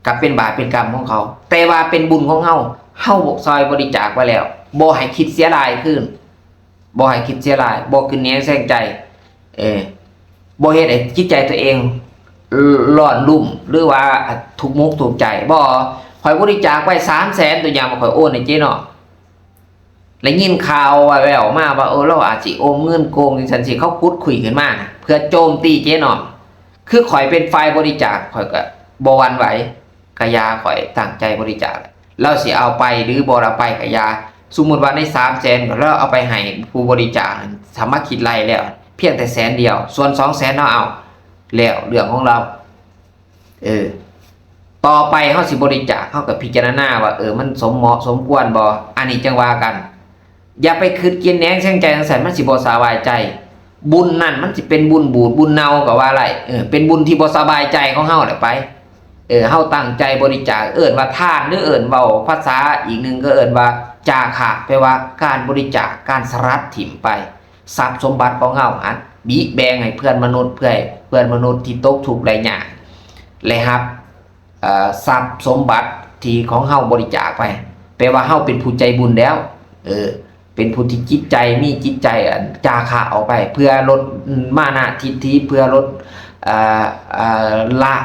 ກໍເປັນບາບເປັນກຳຂອງເຂົາ ແຕ່ວ່າເປັນບຸນຂອງເຮົາ ເຮົາຊ່ອຍບໍລິຈາກໄປແລ້ວ ບໍ່ໃຫ້ຄິດເສຍຫຼາຍຄືນ. ບໍ່ໃຫ້ຄິດເສຍຫຼາຍ ບໍ່ກິນແໜງແຊງໃຈ ເອີ ບໍ່ເຮັດໃຫ້ຈິດໃຈຕົວເອງຮ້ອນລຸ້ມ ຫຼືວ່າທຸກໝົກທຸກໃຈ. ບໍ່ ຂ້ອຍບໍລິຈາກໄວ້ສາມແສນ ຕົວຢ່າງວ່າຂ້ອຍໂອນໃຫ້ເຈນ້ອງ ໄດ້ຍິນຂ່າວແວ່ວໆມາວ່າ ເອີ ລາວອາດຊິໂອນເງິນໂກງຈັ່ງຊັ້ນຊີ້ ເຂົາຂຸດຄຸຍຂຶ້ນມາ ເພື່ອໂຈມຕີເຈນ້ອງ. ຄືຂ້ອຍເປັນຝ່າຍບໍລິຈາກ ຂ້ອຍກໍບໍ່ຫວັ່ນໄຫວ. ກະຢ່າ ຂ້ອຍຕັ້ງໃຈບໍລິຈາກ ລາວຊິເອົາໄປ ຫຼືບໍ່ເອົາໄປກະຢ່າ. ສົມມຸດວ່າໃນສາມແສນ ລາວເອົາໄປໃຫ້ຜູ້ບໍລິຈາກ ຖ້າມາຄິດໄລ່ແລ້ວ ພຽງແຕ່ແສນດຽວ ສ່ວນສອງແສນລາວເອົາ ແລ້ວເລື່ອງຂອງລາວ. ເອີ ຕໍ່ໄປເຮົາຊິບໍລິຈາກ ເຮົາກໍພິຈາລະນາວ່າ ເອີ ມັນສົມເໝາະສົມຄວນບໍ່ ອັນນີ້ຈັ່ງວ່າກັນ. ຢ່າໄປຄິດກິນແໜງແຊງໃຈຈັ່ງຊັ້ນ ມັນຊິບໍ່ສະບາຍໃຈ. ບຸນນັ້ນມັນຊິເປັນບຸນບູດບຸນເນົ່າກໍວ່າໄດ້ ເອີ ເປັນບຸນທີ່ບໍ່ສະບາຍໃຈຂອງເຮົາແຫຼະໄປ. ເອີ ເຮົາຕັ້ງໃຈບໍລິຈາກ ເອີ້ນວ່າທານ ຫຼືເອີ້ນເວົ້າພາສາອີກໜຶ່ງກໍເອີ້ນວ່າຈາຄະ ແປວ່າການບໍລິຈາກ ການສະຫຼັດຖິ້ມໄປ ຊັບສົມບັດຂອງເຮົາຫັ້ນ ບີແບ່ງໃຫ້ເພື່ອນມະນຸດ ເພື່ອໃຫ້ເພື່ອນມະນຸດທີ່ຕົກທຸກໄດ້ຍາກ ແລະ ຮັບ ເອີ ຊັບສົມບັດທີ່ຂອງເຮົາບໍລິຈາກໄປ ແປວ່າເຮົາເປັນຜູ້ໃຈບຸນແລ້ວ ເອີ ເປັນຜູ້ທີ່ຈິດໃຈ ມີຈິດໃຈ ອັນ ຈາຄະອອກໄປ ເພື່ອລົດມານະທິດຖິ ເພື່ອລົດ ເອີ ເອີ ລະ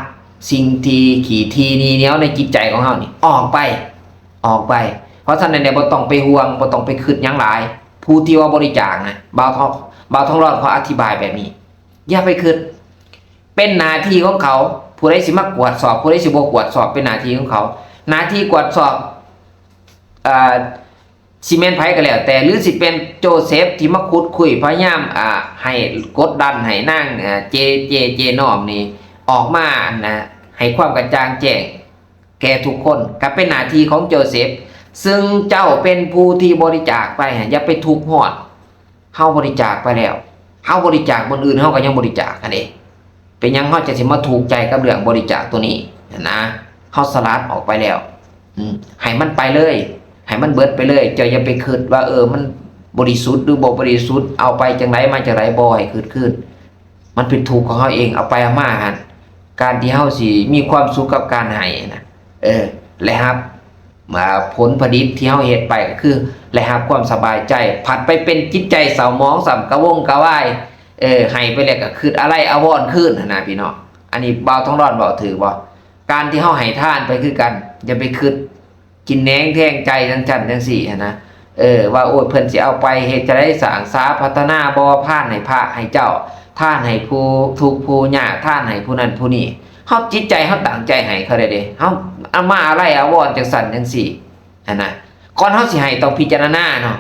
ສິ່ງທີ່ຂີ້ຖີ່ໜີ່ໜຽວໃນຈິດໃຈຂອງເຮົານີ້ອອກໄປ ອອກໄປ. ເພາະສະນັ້ນແຫຼະ ບໍ່ຕ້ອງໄປຫ່ວງ ບໍ່ຕ້ອງໄປຄິດຫຍັງຫຼາຍ ຜູ້ທີ່ວ່າບໍລິຈາກນະ ບ່າວທອງ ບ່າວທອງຫຼອດຂໍອະທິບາຍແບບນີ້ ຢ່າໄປຄິດ ເປັນໜ້າທີ່ຂອງເຂົາ ຜູ້ໃດຊິມາກວດສອບ ຜູ້ໃດຊິບໍ່ກວດສອບ ເປັນໜ້າທີ່ຂອງເຂົາ. ໜ້າທີ່ກວດສອບ ເອີ ຊິແມ່ນໃຜກໍແລ້ວແຕ່ ຫຼືຊິເປັນໂຈເຊັບທີ່ມາຂຸດຄຸຍ ພະຍາຍາມ ອ່າ ໃຫ້ກົດດັນໃຫ້ນາງ ເອີ ເຈ ເຈ ເຈນ້ອງນີ້ອອກມາ ອັນນະ ໃຫ້ຄວາມກະຈ່າງແຈ້ງແກ່ທຸກຄົນ ກໍເປັນໜ້າທີ່ຂອງໂຈເຊັບ ຊຶ່ງເຈົ້າເປັນຜູ້ທີ່ບໍລິຈາກໄປ ຢ່າໄປທຸກຮ້ອນ. ເຮົາບໍລິຈາກໄປແລ້ວ ເຮົາບໍລິຈາກບ່ອນອື່ນ ເຮົາກໍຍັງບໍລິຈາກຫັ້ນເດ້ ເປັນຫຍັງເຮົາຈະຊິມາທຸກໃຈກັບເລື່ອງບໍລິຈາກໂຕນີ້ຫັ້ນນະ? ເຮົາສະຫຼັດອອກໄປແລ້ວ ອືມ ໃຫ້ມັນໄປເລີຍ ໃຫ້ມັນເບິດໄປເລີຍ. ເຈົ້າຢ່າໄປຄິດວ່າ ເອີ ມັນບໍລິສຸດ ຫຼື ບໍ່ບໍລິສຸດ ເອົາໄປຈັ່ງໃດ ມາຈັ່ງໃດ ບໍ່ໃຫ້ຄິດຄືນ. ມັນເປັນທຸກຂອງເຮົາເອງ ເອົາໄປເອົາມາຫັ້ນ ການທີ່ເຮົາຊິມີຄວາມສຸກກັບການໃຫ້ນະ ເອີ ແລະ ຮັບ ອ່າ ຜົນຜະລິດທີ່ເຮົາເຮັດໄປກໍຄືໄດ້ຮັບຄວາມສະບາຍໃຈ ພັດໄປເປັນຈິດໃຈເສົ້າໝອງຊ້ຳກະວົງກະວາຍ ເອີ ໃຫ້ໄປແລ້ວກໍຄິດອາໄລອາວອນຄືນຫັ້ນນະພີ່ນ້ອງ. ອັນນີ້ບ່າວທອງຫຼອດເວົ້າຖືກບໍ່? ການທີ່ເຮົາໃຫ້ທານໄປຄືກັນ ຢ່າໄປຄິດກິນແໜງແທງໃຈຈັ່ງຊັ້ນຈັ່ງຊີ້ຫັ້ນນະ ເອີ ວ່າ ໂອ້ຍ ເພິ່ນຊິເອົາໄປເຮັດຈັ່ງໃດ ສ້າງສາພັດທະນາບໍ່ ທານໃຫ້ພະໃຫ້ເຈົ້າ ທານໃຫ້ຜູ້ທຸກຜູ້ຍາກ ທານໃຫ້ຜູ້ນັ້ນຜູ້ນີ້. ເຮົາ ຈິດໃຈເຮົາຕັ້ງໃຈໃຫ້ເຂົາໄດ້ເດ້ ເຮົາເອົາມາອາໄລອາວອນຈັ່ງຊັ້ນຈັ່ງຊີ້ຫັ້ນນະ. ກ່ອນເຮົາຊິໃຫ້ຕ້ອງພິຈາລະນາເນາະ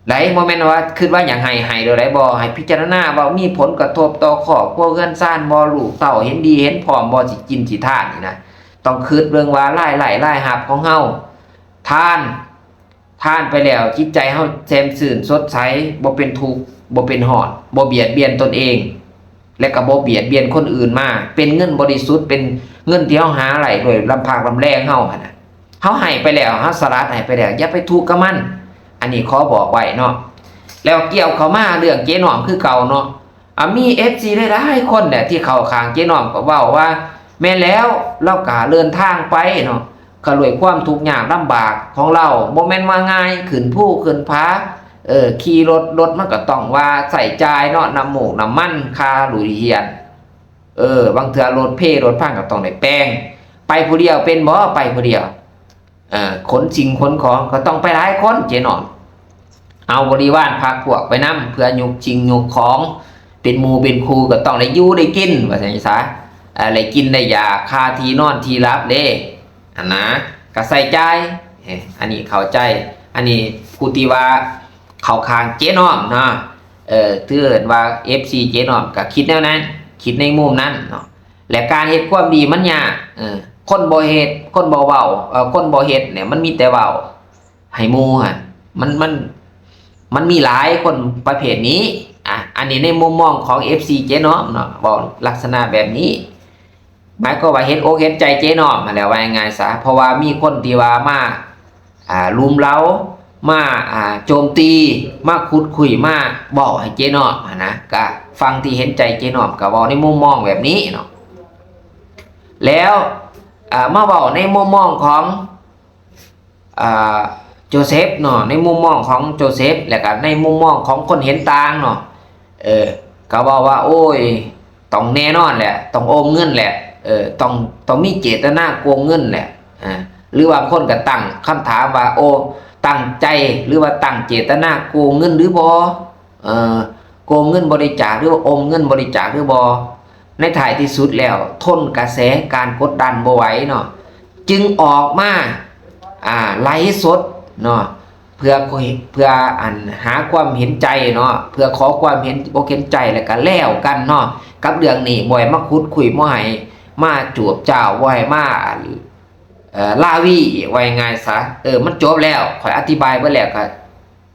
ໄດ໋ ບໍ່ແມ່ນວ່າຄິດວ່າຢາກໃຫ້ ໃຫ້ໂດຍໃດບໍ່ ໃຫ້ພິຈາລະນາວ່າມີຜົນກະທົບຕໍ່ຄອບຄົວເຮືອນຊານບໍ່ ລູກເຕົ້າເຫັນດີເຫັນພ້ອມບໍ່ ຊິກິນຊິທານນີ້ນະ. ຕ້ອງຄິດເບິ່ງວ່າລາຍໄດ້ລາຍຮັບຂອງເຮົາ ທານ ທານໄປແລ້ວ ຈິດໃຈເຮົາແຈ່ມຊື່ນສົດໃສ ບໍ່ເປັນທຸກ ບໍ່ເປັນຮ້ອນ ບໍ່ບຽດບຽນຕົນເອງ ແລະກໍບໍ່ບຽດບຽນຄົນອື່ນມາ ເປັນເງິນບໍລິສຸດ ເປັນເງິນທີ່ເຮົາຫາໄດ້ດ້ວຍລຳພັກລຳແຮງເຮົາຫັ້ນນະ. ເຮົາໃຫ້ໄປແລ້ວ ເຮົາສະຫຼາດໃຫ້ໄປແລ້ວ ຢ່າໄປທຸກກັບມັນ. ອັນນີ້ຂໍບອກໄວ້ເນາະ. ແລ້ວກ່ຽວເຂົ້າມາເລື່ອງເຈນ້ອມຄືເກົ່າເນາະ ອາ ມີເອັຟຊີຫຼາຍໆຄົນແຫຼະທີ່ເຂົ້າຂ້າງເຈນ້ອມ ກໍເວົ້າວ່າ ແມ່ນແລ້ວ ລາວກໍເດີນທາງໄປເນາະ ກໍດ້ວຍຄວາມທຸກຍາກລຳບາກຂອງລາວ ບໍ່ແມ່ນວ່າງ່າຍ ຂຶ້ນພູຂຶ້ນຜາ ເອີ ຂີ່ລົດ ລົດມັນກໍຕ້ອງວ່າໃຊ້ຈ່າຍເນາະ ນ້ຳມູກນ້ຳມັນ ຄ່າລຸຍຮຽນ. ເອີ ບາງເທື່ອລົດເພລົດພັງກໍຕ້ອງໄດ້ແປງ. ໄປຜູ້ດຽວເປັນບໍ່? ໄປຜູ້ດຽວ. ເອີ ຂົນສິ່ງຂົນຂອງກໍຕ້ອງໄປຫຼາຍຄົນເຈນ້ອມ. ເອົາບໍລິວານພັກພວກໄປນຳ ເພື່ອຍົກສິ່ງຍົກຂອງ ເປັນໝູ່ເປັນຄູ່ກໍຕ້ອງໄດ້ຢູ່ໄດ້ກິນ ວ່າຊັ້ນຊະ. ເອີ ໄດ້ກິນໄດ້ຢາ ຄ່າທີ່ນອນທີ່ຫຼັບເດ້ ຫັ້ນນະ ກໍໃຊ້ຈ່າຍ. ເອີ ອັນນີ້ເຂົ້າໃຈ. ອັນນີ້ຜູ້ທີ່ວ່າເຂົ້າຂ້າງເຈນ້ອມເນາະ ເອີ ຖືເອີ້ນວ່າເອັຟຊີເຈນ້ອມກໍຄິດແນວນັ້ນ ຄິດໃນມຸມນັ້ນເນາະ. ແລະ ການເຮັດຄວາມດີມັນຍາກ. ເອີ ຄົນບໍ່ເຮັດ ຄົນບໍ່ເວົ້າ ເອີ ຄົນບໍ່ເຮັດນີ້ ມັນມີແຕ່ເວົ້າໃຫ້ໝູ່ຫັ້ນ. ມັນ ມັນ ມັນມີຫຼາຍຄົນປະເພດນີ້. ອາ ອັນນີ້ໃນມຸມມອງຂອງເອັຟຊີເຈນ້ອມເນາະ ເວົ້າລັກສະນະແບບນີ້ ໝາຍຄວາມວ່າເຫັນອົກເຫັນໃຈເຈນ້ອມຫັ້ນແຫຼະ ວ່າງ່າຍໆຊະ. ເພາະວ່າມີຄົນທີ່ວ່າມາ ອ່າ ລຸມເລົາ ມາ ອ່າ ໂຈມຕີ ມາຂຸດຄຸຍ ມາເວົ້າໃຫ້ເຈນ້ອມຫັ້ນນະ ກະຝັ່ງທີ່ເຫັນໃຈເຈນ້ອມກະເວົ້າໃນມຸມມອງແບບນີ້ເນາະ. ແລ້ວ ອ່າ ມາເວົ້າໃນມຸມມອງຂອງ ອ່າ ໂຈເຊັບເນາະ ໃນມຸມມອງຂອງໂຈເຊັບ ແລະກະໃນມຸມມອງຂອງຄົນເຫັນຕ່າງເນາະ ເອີ ກະເວົ້າວ່າ ໂອ້ຍ ຕ້ອງແນ່ນອນແຫຼະ ຕ້ອງໂອມເງິນແຫຼະ ເອີ ຕ້ອງ ຕ້ອງມີເຈດຕະນາໂກງເງິນແຫຼະ. ອາ ຫຼືບາງຄົນກໍຕັ້ງຄຳຖາມວ່າ ໂອ້ ຕັ້ງໃຈ ຫຼືວ່າຕັ້ງເຈດຕະນາໂກງເງິນຫຼືບໍ່? ເອີ ໂກງເງິນບໍລິຈາກ ຫຼືວ່າໂອມເງິນບໍລິຈາກຫຼືບໍ່? ໃນທ້າຍທີ່ສຸດແລ້ວ ທົນກະແສການກົດດັນບໍ່ໄຫວເນາະ ຈຶ່ງອອກມາ ອ່າ ໄລຟ໌ສົດເນາະ ເພື່ອ ເພື່ອ ອັນ ຫາຄວາມເຫັນໃຈເນາະ ເພື່ອຂໍຄວາມເຫັນອົກເຫັນໃຈ ແລ້ວກະແລ້ວກັນເນາະ ກັບເລື່ອງນີ້. ບໍ່ໃຫ້ມາຂຸດຄຸຍ ບໍ່ໃຫ້ມາຈວບຈ້າວ ບໍ່ໃຫ້ມາ ເອີ ລາວີອີກ ວ່າງ່າຍໆຊະ. ເອີ ມັນຈົບແລ້ວ ຂ້ອຍອະທິບາຍເບິດແລ້ວ ກະ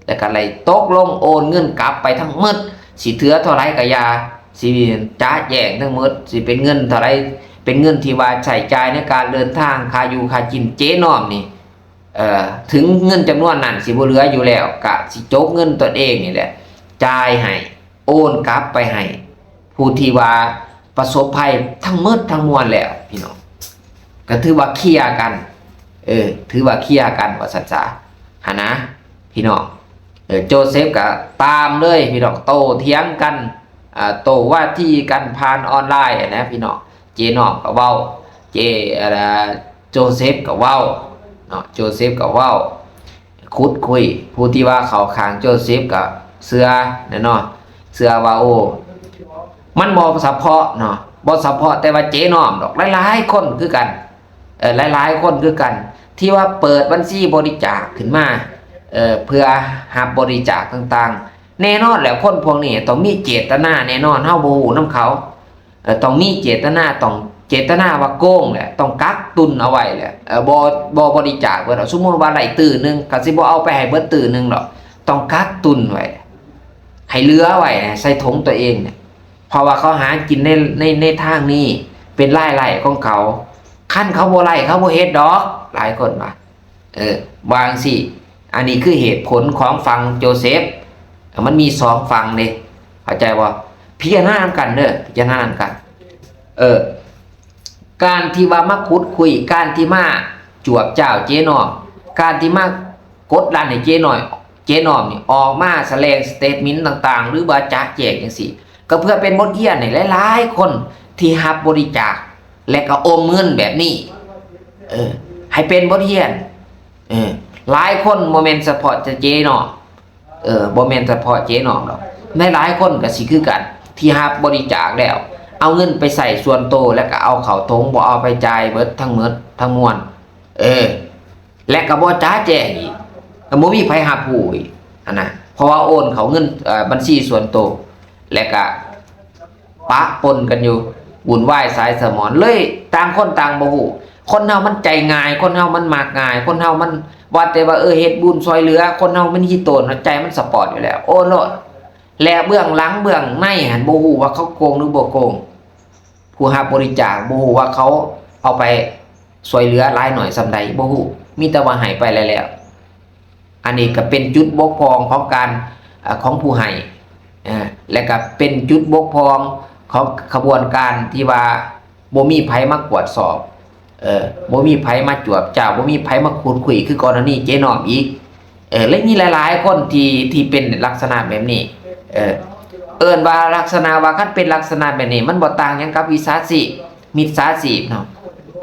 ແລ້ວກະໄດ້ຕົກລົງໂອນເງິນກັບໄປທັງໝົດ ຊິເທື່ອເທົ່າໃດກະຢ່າ ຊິຈະແຈ້ງທັງໝົດ ຊິເປັນເງິນເທົ່າໃດ ເປັນເງິນທີ່ວ່າໃຊ້ຈ່າຍໃນການເດີນທາງ ຄ່າຢູ່ຄ່າກິນເຈນ້ອມນີ້ ເອີ ເຖິງເງິນຈຳນວນນັ້ນຊິບໍ່ເຫຼືອຢູ່ແລ້ວ ກະຊິຈົກເງິນຕົນເອງນີ້ແຫຼະ ຈ່າຍໃຫ້ ໂອນກັບໄປໃຫ້ຜູ້ທີ່ວ່າປະສົບໄພທັງໝົດທັງມວນແລ້ວ ພີ່ນ້ອງ ກໍຖືວ່າເຄຍກັນ ເອີ ຖືວ່າເຄຍກັນວ່າຊັ້ນຊະ ຫັ້ນນະ ພີ່ນ້ອງ. ເອີ ໂຈເຊັບກໍຕາມເລີຍ ພີ່ນ້ອງ ໂຕ້ຖຽງກັນ ອ່າ ໂຕ້ວາທີກັນຜ່ານອອນລາຍນະ ພີ່ນ້ອງ. ເຈນ້ອມກໍເວົ້າ ເຈ ອ່າ ໂຈເຊັບກໍເວົ້າເນາະ ໂຈເຊັບກໍເວົ້າ ຂຸດຄຸຍ ຜູ້ທີ່ວ່າເຂົ້າຂ້າງໂຈເຊັບກໍເຊື່ອແນ່ນອນ ເຊື່ອວ່າ ໂອ້ ມັນບໍ່ສະເພາະເນາະ ບໍ່ສະເພາະແຕ່ວ່າເຈນ້ອມດອກ ຫຼາຍໆຄົນຄືກັນ ເອີ ຫຼາຍໆຄົນຄືກັນ ທີ່ວ່າເປີດບັນຊີບໍລິຈາກຂຶ້ນມາ ເອີ ເພື່ອຮັບບໍລິຈາກຕ່າງໆ. ແນ່ນອນແຫຼະ ຄົນພວກນີ້ຕ້ອງມີເຈດຕະນາແນ່ນອນ ເຮົາບໍ່ຮູ້ນຳເຂົາ. ເອີ ຕ້ອງມີເຈດຕະນາ ຕ້ອງເຈດຕະນາວ່າໂກງແຫຼະ ຕ້ອງກັກຕຸນເອົາໄວ້ແຫຼະ ເອີ ບໍ່ ບໍ່ບໍລິຈາກເບິດ. ສົມມຸດວ່າໄດ້ຕື້ໜຶ່ງ ກໍຊິບໍ່ເອົາໄປໃຫ້ເບິດຕື້ໜຶ່ງດອກ ຕ້ອງກັກຕຸນໄວ້ ໃຫ້ເຫຼືອໄວ້ໃສ່ຖົງຕົວເອງເນຍ ເພາະວ່າເຂົາຫາກິນໃນ ໃນ ໃນທາງນີ້ ເປັນລາຍໄດ້ຂອງເຂົາ. ຄັນເຂົາບໍ່ໄດ້ ເຂົາບໍ່ເຮັດດອກ ຫຼາຍຄົນວ່າ. ເອີ ວ່າຈັ່ງຊີ້ ອັນນີ້ຄືເຫດຜົນຂອງຝັ່ງໂຈເຊັບ ມັນມີສອງຝັ່ງເດ້ ເຂົ້າໃຈບໍ່? ພິຈາລະນານຳກັນເດີ ພິຈາລະນານຳກັນ. ເອີ ການທີ່ວ່າມາຂຸດຄຸຍ ການທີ່ມາຈວບຈ້າວເຈນ້ອມ ການທີ່ມາກົດດັນໃຫ້ເຈນ້ອຍ ເຈນ້ອມນີ້ອອກມາສະແດງສະເຕດເມັນຕ່າງໆ ຫຼືວ່າຈະແຈ້ງຈັ່ງຊີ້ ກໍເພື່ອເປັນບົດຮຽນໃຫ້ຫຼາຍໆຄົນທີ່ຮັບບໍລິຈາກ ແລະກໍອມເງິນແບບນີ້ ເອີ ໃຫ້ເປັນບົດຮຽນ. ເອີ ຫຼາຍຄົນ ບໍ່ແມ່ນສະເພາະແຕ່ເຈນ້ອມ ເອີ ບໍ່ແມ່ນສະເພາະເຈນ້ອມດອກ ຫຼາຍໆຄົນກໍຊິຄືກັນ ທີ່ຮັບບໍລິຈາກແລ້ວ ເອົາເງິນໄປໃຊ້ສ່ວນໂຕ ແລ້ວກໍເອົາເຂົ້າຖົງ ບໍ່ເອົາໄປຈ່າຍເບິດທັງໝົດທັງມວນ ເອີ ແລະກໍບໍ່ຈະແຈ້ງອີກ ກໍບໍ່ມີໃຜຮັບຮູ້ອີກຫັ້ນນະ ເພາະວ່າໂອນເຂົ້າເງິນ ເອີ ບັນຊີສ່ວນໂຕ ແລະກໍ ປະປົນກັນຢູ່ ວຸ່ນວາຍສາຍສະໝອນເລີຍ ຕ່າງຄົນຕ່າງບໍ່ຮູ້. ຄົນເຮົາມັນໃຈງ່າຍ ຄົນເຮົາມັນມັກງ່າຍ ຄົນເຮົາມັນ ວ່າແຕ່ວ່າ ເອີ ເຮັດບຸນຊ່ອຍເຫຼືອ ຄົນເຮົາມັນຂີ້ໂຕນ ໃຈມັນສະປອດຢູ່ແລ້ວ ໂອນໂລດ. ແລະເບື້ອງຫຼັງເບື້ອງໃນຫັ້ນ ບໍ່ຮູ້ວ່າເຂົາໂກງຫຼືບໍ່ໂກງ. ຜູ້ຮັບບໍລິຈາກ ບໍ່ຮູ້ວ່າເຂົາເອົາໄປຊ່ວຍເຫຼືອຫຼາຍໜ້ອຍສ່ຳໃດ ບໍ່ຮູ້ ມີແຕ່ວ່າໃຫ້ໄປແລ້ວໆ. ອັນນີ້ກໍເປັນຈຸດບົກຜ່ອງຂອງການ ເອີ ຂອງຜູ້ໃຫ້ ເອີ ແລະກໍເປັນຈຸດບົກຜ່ອງຂອງຂະບວນການທີ່ວ່າບໍ່ມີໃຜມາກວດສອບ ເອີ ບໍ່ມີໃຜມາຈວບຈ້າວ ບໍ່ມີໃຜມາຂຸດຄຸຍ ຄືກໍລະນີເຈນ້ອມອີກ ເອີ ແລະມີຫຼາຍໆຄົນທີ່ ທີ່ເປັນລັກສະນະແບບນີ້ ເອີ ເອີ້ນວ່າລັກສະນະວ່າ ຄັນເປັນລັກສະນະແບບນີ້ ມັນບໍ່ຕ່າງຫຍັງກັບມິດສາຊີບ ມິດສາຊີບເນາະ.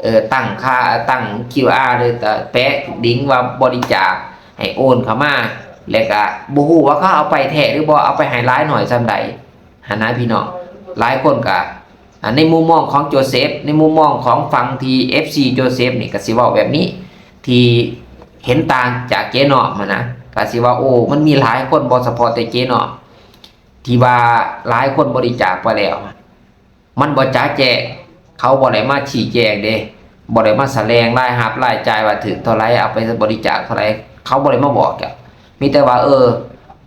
ເອີ ຕັ້ງຄ່າ ຕັ້ງຄິວອາ ຫຼືແປະດິງວ່າບໍລິຈາກ ໃຫ້ໂອນເຂົ້າມາ ແລະກະບໍ່ຮູ້ວ່າເຂົາເອົາໄປແທ້ຫຼືບໍ່ ເອົາໄປໃຫ້ຫຼາຍໜ້ອຍສ່ຳໃດຫັ້ນນະພີ່ນ້ອງ. ຫຼາຍຄົນກະ ອ່າ ໃນມຸມມອງຂອງໂຈເຊຟ ໃນມຸມມອງຂອງຝັ່ງທີ່ເອັຟຊີໂຈເຊຟນີ້ ກະຊິເວົ້າແບບນີ້ ທີ່ເຫັນຕ່າງຈາກເຈນ້ອມຫັ້ນນະ ກະຊິວ່າ ໂອ້ ມັນມີຫຼາຍຄົນ ບໍ່ສະເພາະແຕ່ເຈນ້ອມ ທີ່ວ່າຫຼາຍຄົນບໍລິຈາກໄປແລ້ວ ມັນບໍ່ຈະແຈ້ງ ເຂົາບໍ່ໄດ້ມາຊີ້ແຈງເດ້ ບໍ່ໄດ້ມາສະແດງລາຍຮັບລາຍຈ່າຍວ່າຖືກເທົ່າໃດ ເອົາໄປບໍລິຈາກເທົ່າໃດ ເຂົາບໍ່ໄດ້ມາບອກ. ມີແຕ່ວ່າ ເອີ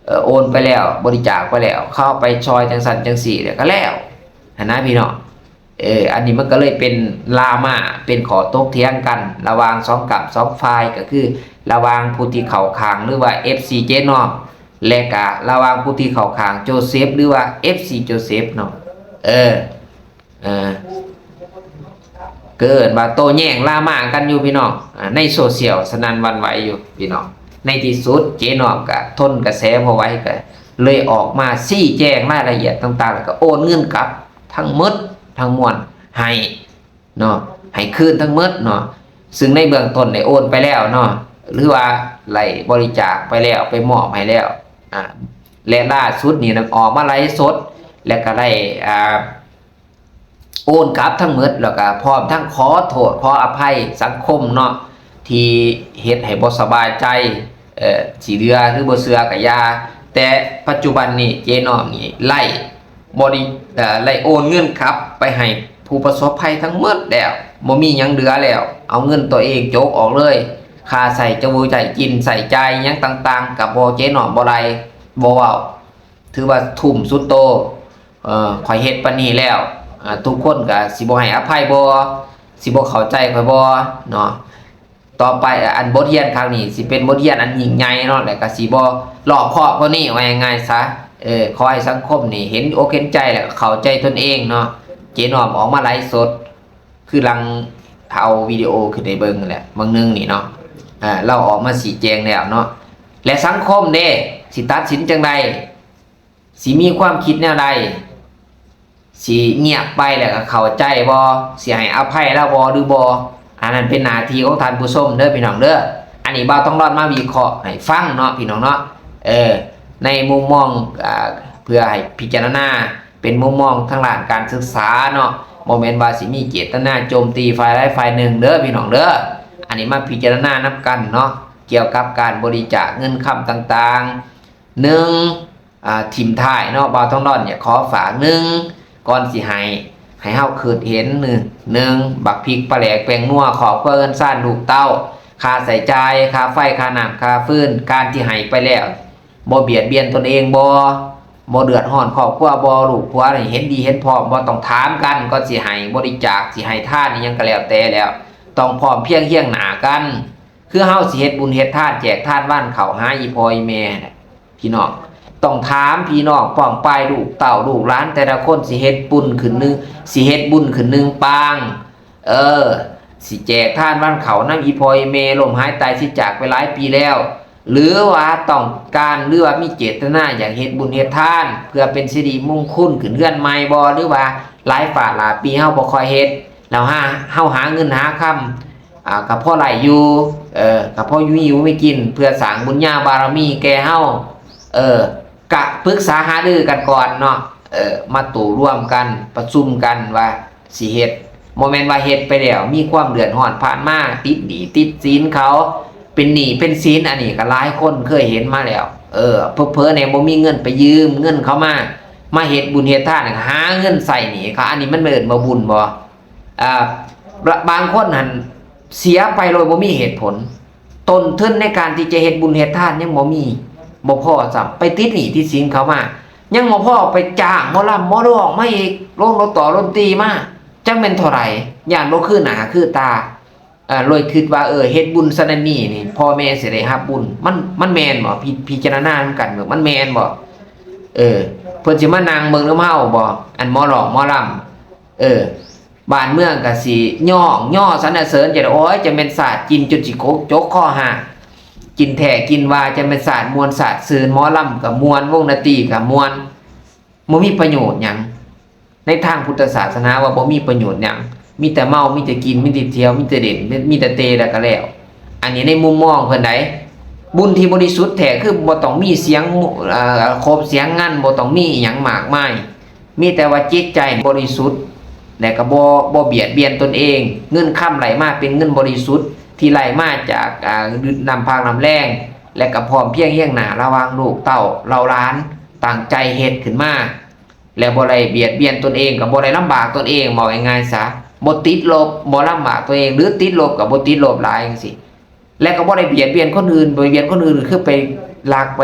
ເອີ ໂອນໄປແລ້ວ ບໍລິຈາກໄປແລ້ວ ເຂົາເອົາໄປຊ່ອຍຈັ່ງຊັ້ນຈັ່ງຊີ້ ແລ້ວກໍແລ້ວຫັ້ນນະພີ່ນ້ອງ. ເອີ ອັນນີ້ມັນກໍເລີຍເປັນດຣາມາ ເປັນຂໍ້ຕົກຖຽງກັນລະຫວ່າງສອງກ້ຳສອງຝ່າຍ ກໍຄືລະຫວ່າງຜູ້ທີ່ເຂົ້າຂ້າງ ຫຼືວ່າເອັຟຊີເຈນ້ອມ ແລະກະລະຫວ່າງຜູ້ທີ່ເຂົ້າຂ້າງໂຈເຊຟ ຫຼືວ່າເອັຟຊີໂຈເຊຟເນາະ. ເອີ ເອີ ເກີດວ່າໂຕ້ແຍ່ງດຣາມາກັນຢູ່ພີ່ນ້ອງ ອ່າ ໃນໂຊຊຽວສະໜັ່ນຫວັ່ນໄຫວຢູ່ພີ່ນ້ອງ. ໃນທີ່ສຸດເຈນ້ອມກະທົນກະແສບໍ່ໄຫວ ກະເລີຍອອກມາຊີ້ແຈງລາຍລະອຽດຕ່າງໆ ແລ້ວກະໂອນເງິນກັບທັງໝົດທັງມວນໃຫ້ ເນາະ ໃຫ້ຄືນທັງໝົດເນາະ. ຊຶ່ງໃນເບື້ອງຕົ້ນໄດ້ໂອນໄປແລ້ວເນາະ ຫຼືວ່າໄດ້ບໍລິຈາກໄປແລ້ວ ໄປມອບໃຫ້ແລ້ວ ອ່າ ແລະລ່າສຸດນີ້ນະ ອອກມາໄລຟ໌ສົດ ແລະກໍໄດ້ ອ່າ ໂອນກັບທັງໝົດ ແລ້ວກໍພ້ອມທັງຂໍໂທດຂໍອະໄພສັງຄົມເນາະ ທີ່ເຮັດໃຫ້ບໍ່ສະບາຍໃຈ. ເອີ ຊິເຊື່ອຫຼືບໍ່ເຊື່ອກໍຢ່າ ແຕ່ປັດຈຸບັນນີ້ເຈນ້ອມນີ້ໄດ້ບໍລິ ເອີ ໄດ້ໂອນເງິນກັບໄປໃຫ້ຜູ້ປະສົບໄພທັງໝົດແລ້ວ ບໍ່ມີຫຍັງເຫຼືອແລ້ວ ເອົາເງິນຕົວເອງໂຈກອອກເລີຍ. ຄ່າໃຊ້ຈ່າຍ ໃຊ້ກິນໃຊ້ຈ່າຍຫຍັງຕ່າງໆ ກໍບໍ່ ເຈນ້ອມບໍ່ໄລ່ ບໍ່ເວົ້າ ຖືວ່າທຸ່ມສຸດໂຕ. ເອີ ຂ້ອຍເຮັດປານນີ້ແລ້ວ ເອີ ທຸກຄົນກໍຊິບໍ່ໃຫ້ອະໄພບໍ່ ຊິບໍ່ເຂົ້າໃຈຂ້ອຍບໍ່ເນາະ. ຕໍ່ໄປ ອັນບົດຮຽນຄັ້ງນີ້ຊິເປັນບົດຮຽນອັນຍິ່ງໃຫຍ່ເນາະ ແລະກະຊິບໍ່ລອບຄອບກວ່ານີ້ ວ່າງ່າຍໆຊະ. ເອີ ຂໍໃຫ້ສັງຄົມນີ້ເຫັນອົກເຫັນໃຈ ແລະກະເຂົ້າໃຈຕົນເອງເນາະ. ເຈນ້ອມອອກມາໄລຟ໌ສົດ ຄືຫຼັງເອົາວິດີໂອຂຶ້ນໃຫ້ເບິ່ງນັ້ນແຫຼະ ບາງໜຶ່ງນີ້ເນາະ ເອີ ລາວອອກມາຊີ້ແຈງແລ້ວເນາະ ແລະສັງຄົມເດ້ ຊິຕັດສິນຈັ່ງໃດ? ຊິມີຄວາມຄິດແນວໃດ? ຊິງຽບໄປແລ້ວກໍເຂົ້າໃຈບໍ່? ຊິໃຫ້ອະໄພລາວບໍ່ ຫຼືບໍ່? ອັນນັ້ນເປັນໜ້າທີ່ຂອງທ່ານຜູ້ຊົມເດີພີ່ນ້ອງເດີ. ອັນນີ້ບ່າວທອງດອນມາວິເຄາະໃຫ້ຟັງເນາະພີ່ນ້ອງເນາະ. ເອີ ໃນມຸມມອງ ອ່າ ເພື່ອໃຫ້ພິຈາລະນາ ເປັນມຸມມອງທາງດ້ານການສຶກສາເນາະ, ບໍ່ແມ່ນວ່າຊິມີເຈດຕະນາໂຈມຕີຝ່າຍໃດຝ່າຍໜຶ່ງເດີພີ່ນ້ອງເດີ. ອັນນີ້ມາພິຈາລະນານຳກັນເນາະ ກ່ຽວກັບການບໍລິຈາກເງິນຄຳຕ່າງໆ. ໜຶ່ງ ອ່າ ຖິ້ມທ້າຍເນາະ ບ່າວທອງດອນຢາກຂໍຝາກ ໜຶ່ງ ກ່ອນຊິໃຫ້ ໃຫ້ເຮົາຄິດເຫັນ ໜຶ່ງ ບັກພິກ ປາແຫຼກ ແປ້ງນົວ ຄອບຄົວເຮືອນຊານ ລູກເຕົ້າ ຄ່າໃຊ້ຈ່າຍ ຄ່າໄຟ ຄ່ານ້ຳ ຄ່າຟືນ ການທີ່ໃຫ້ໄປແລ້ວ ບໍ່ບຽດບຽນຕົນເອງບໍ່? ບໍ່ເດືອດຮ້ອນຄອບຄົວບໍ່? ລູກຜົວນີ້ເຫັນດີເຫັນພ້ອມບໍ່? ຕ້ອງຖາມກັນກ່ອນຊິໃຫ້ບໍລິຈາກ ຊິໃຫ້ທານອີ່ຫຍັງກໍແລ້ວແຕ່ແລ້ວ ຕ້ອງພ້ອມພຽງຄຽງໜ້າກັນ. ຄືເຮົາຊິເຮັດບຸນເຮັດທານ ແຈກທານວານເຂົ້າຫາອີ່ພໍ່ອີ່ແມ່ ພີ່ນ້ອງ ຕ້ອງຖາມພີ່ນ້ອງປ້ອງປາຍ ລູກເຕົ້າລູກຫຼານ ແຕ່ລະຄົນຊິເຮັດບຸນຂຶ້ນໜຶ່ງ ຊິເຮັດບຸນຂຶ້ນໜຶ່ງປາງ ເອີ ຊິແຈກທານວານເຂົ້ານຳອີ່ພໍ່ອີ່ແມ່ ລົ້ມຫາຍຕາຍເສຍຈາກໄປຫຼາຍປີແລ້ວ ຫຼືວ່າຕ້ອງການ ຫຼືວ່າມີເຈດຕະນາຢາກເຮັດບຸນເຮັດທານ ເພື່ອເປັນສິລິມຸງຄຸນຂຶ້ນເຮືອນໃໝ່ບໍ່ ຫຼືວ່າຫຼາຍຟ້າຫຼາຍປີເຮົາບໍ່ຄ່ອຍເຮັດ ແລ້ວຫາ ເຮົາຫາເງິນຫາຄຳ ອ່າ ກໍພໍໄດ້ຢູ່ ເອີ ກໍພໍຢູ່ມີຢູ່ມີກິນ ເພື່ອສ້າງບຸນຍາບາລະມີແກ່ເຮົາ ເອີ ກະປຶກສາຫາລືກັນກ່ອນເນາະ ເອີ ມາໂຕ້ລວມກັນ ປະຊຸມກັນວ່າຊິເຮັດ ບໍ່ແມ່ນວ່າເຮັດໄປແລ້ວມີຄວາມເດືອດຮ້ອນ ຜ່ານມາຕິດໜີ້ຕິດສິນເຂົາ ເປັນໜີ້ເປັນສິນ ອັນນີ້ກໍຫຼາຍຄົນເຄີຍເຫັນມາແລ້ວ ເອີ ເຜີໆແດ່ບໍ່ມີເງິນໄປຢືມເງິນເຂົາມາ ມາເຮັດບຸນເຮັດທານ ຫາເງິນໃຊ້ໜີ້ເຂົາ ອັນນີ້ມັນເອີ້ນວ່າບຸນບໍ່? ອ່າ ບາງຄົນຫັ້ນເສຍໄປໂດຍບໍ່ມີເຫດຜົນ ຕົ້ນທຶນໃນການທີ່ຈະເຮັດບຸນເຮັດທານຍັງບໍ່ມີ ບໍ່ພໍຊ້ຳ ໄປຕິດໜີ້ຕິດສິນເຂົາມາ ຍັງບໍ່ພໍໄປຈ້າງໝໍລຳໝໍຮ້ອງມາອີກ ລົງດົນຕໍ່ດົນຕີມາ ຈັກແມ່ນເທົ່າໃດ ຢ້ານບໍ່ຄືໜ້າຄືຕາ ເອີ ໂດຍຄິດວ່າ ເອີ ເຮັດບຸນຊະນັ້ນນີ້ນີ້ ພໍ່ແມ່ຊິໄດ້ຮັບບຸນ ມັນ ມັນແມ່ນບໍ່? ພິ ພິຈາລະນານຳກັນເບິ່ງ ມັນແມ່ນບໍ່? ເອີ ເພິ່ນຊິມານັ່ງເບິ່ງນຳເຮົາບໍ່? ອັນໝໍຮ້ອງໝໍລຳ ເອີ ບ້ານເມືອງກະຊິຍ້ອງຍໍສັນນະເສີນ ຈະໄດ້ ໂອ້ຍ ຈະແມ່ນຊາດກິນຈົນຊິກົກຈົກຄໍຫາກ ກິນແທ້ກິນວ່າ ຈະແມ່ນຊາດມ່ວນຊາດຊື່ນ ໝໍລຳກະມ່ວນ ວົງດອນຕີກະມ່ວນ. ບໍ່ມີປະໂຫຍດຫຍັງ. ໃນທາງພຸດທະສາສະໜາວ່າບໍ່ມີປະໂຫຍດຫຍັງ, ມີແຕ່ເມົາ, ມີແຕ່ກິນ, ມີແຕ່ທ່ຽວ, ມີແຕ່ຫຼິ້ນ, ມີແຕ່ເຕະແລ້ວກໍແລ້ວ. ອັນນີ້ໃນມຸມມອງເພິ່ນໃດ໋. ບຸນທີ່ບໍລິສຸດແທ້ຄືບໍ່ຕ້ອງມີສຽງ ເອີ ຄົບສຽງງັນ, ບໍ່ຕ້ອງມີຫຍັງມາກມາຍ, ມີແຕ່ວ່າຈິດໃຈບໍລິສຸດ ແລະກໍບໍ່ ບໍ່ບຽດບຽນຕົນເອງ. ເງິນຄຳໄຫຼມາເປັນເງິນບໍລິສຸດທີ່ໄຫຼມາຈາກ ອາ ນ້ຳພັກນ້ຳແລງ ແລະກໍພ້ອມພຽງຮຽງໜ້າລະຫວ່າງລູກເຕົ້າເຫຼົ່າຫຼານ, ຕັ້ງໃຈເຮັດຂຶ້ນມາ ແລະບໍ່ໄດ້ບຽດບຽນຕົນເອງ, ກໍບໍ່ໄດ້ລຳບາກຕົນເອງ, ເວົ້າງ່າຍໆຊະ, ບໍ່ຕິດລົບ, ບໍ່ລຳບາກຕົນເອງ ຫຼືຕິດລົບກໍບໍ່ຕິດລົບຫຼາຍຈັ່ງຊີ້. ແລະກໍບໍ່ໄດ້ບຽດບຽນຄົນອື່ນ. ບຽດບຽນຄົນອື່ນຄືໄປລັກ, ໄປ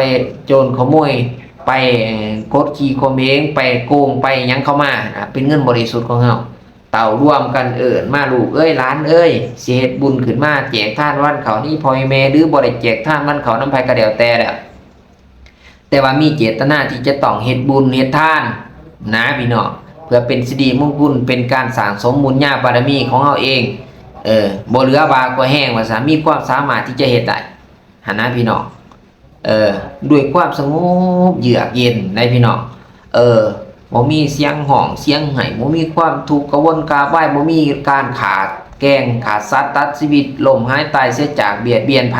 ໂຈນຂະໂມຍ, ໄປກົດຂີ່ຂົ່ມເຫງ, ໄປໂກງ, ໄປຫຍັງເຂົ້າມາ, ເປັນເງິນບໍລິສຸດຂອງເຮົາ. ເຕົ້າລວມກັນເອີ້ນມາ, ລູກເອີຍ, ຫຼານເອີຍ, ຊິເຮັດບຸນຂຶ້ນມາແຈກທານວັນເຂົ້ານີ້ພໍ່ແມ່ ຫຼືບໍ່ໄດ້ແຈກທານວັນເຂົ້ານຳໃຜກໍແລ້ວແຕ່ແຫຼະ. ແຕ່ວ່າມີເຈດຕະນາທີ່ຈະຕ້ອງເຮັດບຸນເຮັດທານນະພີ່ນ້ອງ, ເພື່ອເປັນສິລິມຸງຄຸນ, ເປັນການສ້າງສົມບຸນຍາບາລະມີຂອງເຮົາເອງ. ເອີ ບໍ່ເຫຼືອວ່າກໍແຮງວ່າຊະ, ມີຄວາມສາມາດທີ່ຈະເຮັດໄດ້ຫັ້ນນະພີ່ນ້ອງ. ເອີ ດ້ວຍຄວາມສະຫງົບເຍືອກເຢັນໄດ໋ພີ່ນ້ອງ. ເອີ ບໍ່ມີສຽງຮ້ອງສຽງໄຫ້, ບໍ່ມີຄວາມທຸກກະວົນກະວາຍ, ບໍ່ມີການຂ້າແກ່ງຂ້າສັດ, ຕັດຊີວິດ, ລົ້ມຫາຍຕາຍເສຍຈາກ, ບຽດບຽນໃຜ.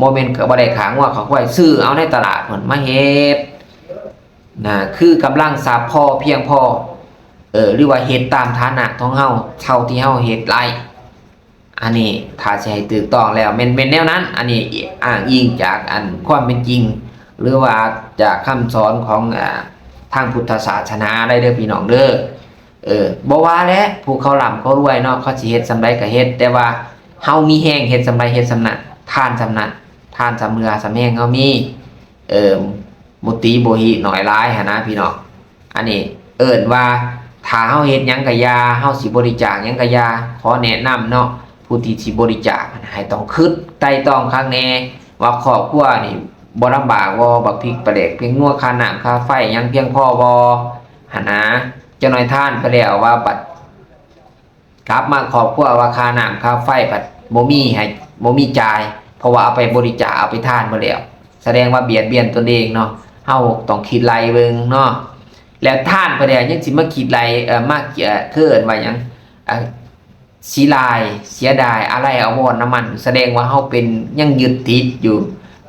ບໍ່ແມ່ນກໍບໍ່ໄດ້ຂ້າງົວຂ້າຄວາຍ, ຊື້ເອົາໃນຕະຫຼາດພຸ້ນມາເຮັດນະ, ຄືກຳລັງຊັບພໍພຽງພໍ ເອີ ຫຼືວ່າເຮັດຕາມຖານະຂອງເຮົາ ເທົ່າທີ່ເຮົາເຮັດໄດ້. ອັນນີ້ຖ້າຊິໃຫ້ຖືກຕ້ອງແລ້ວແມ່ນ ແມ່ນແນວນັ້ນ. ອັນນີ້ອ້າງອີງຈາກອັນຄວາມເປັນຈິງ ຫຼືວ່າຈາກຄຳສອນຂອງ ອາ ທາງພຸດທະສາສະໜາໄດ້ເດີພີ່ນ້ອງເດີ. ເອີ ບໍ່ວ່າແຫຼະ ຜູ້ເຂົາລ່ຳເຂົາລວຍເນາະ ເຂົາຊິເຮັດສ່ຳໃດກໍເຮັດ, ແຕ່ວ່າເຮົາມີແຮງເຮັດສ່ຳໃດເຮັດສ່ຳນັ້ນ, ທານສ່ຳນັ້ນ, ທານສ່ຳເຫື່ອສ່ຳແຮງເຮົາມີ. ເອີ ບໍ່ຕີບໍ່ຫິນ້ອຍຫຼາຍຫັ້ນນະພີ່ນ້ອງ. ອັນນີ້ເອີ້ນວ່າ ຖ້າເຮົາເຮັດຫຍັງກໍຢ່າ, ເຮົາຊິບໍລິຈາກຫຍັງກໍຢ່າ, ຂໍແນະນຳເນາະ ຜູ້ທີ່ຊິບໍລິຈາກໃຫ້ຕ້ອງຄິດໄຕ່ຕອງຄັກແນ່ ວ່າຄອບຄົວນີ້ບໍ່ລຳບາກບໍ່, ບັກພິກປາແດກພຽງນົວ ຄ່ານ້ຳຄ່າໄຟຫຍັງພຽງພໍບໍ່ຫັ້ນນະ. ຈັກໜ້ອຍທານໄປແລ້ວວ່າບັດ ກັບມາຄອບຄົວວ່າຄ່ານ້ຳຄ່າໄຟພັດບໍ່ມີໃຫ້ ບໍ່ມີຈ່າຍ ເພາະວ່າເອົາໄປບໍລິຈາກ ເອົາໄປທານໝົດແລ້ວ ສະແດງວ່າບຽດບຽນຕົນເອງເນາະ. ເຮົາຕ້ອງຄິດໄລ່ເບິ່ງເນາະ ແລ້ວທານໄປແລ້ວຍັງຊິມາຄິດໄລ່ ເອີ ມາ ເອີ ຄືເອີ້ນວ່າຫຍັງ ເອີ ຊິລາຍ ເສຍດາຍ ອາໄລອາວອນນຳມັນ ສະແດງວ່າເຮົາເປັນ ຍັງຍຶດຕິດຢູ່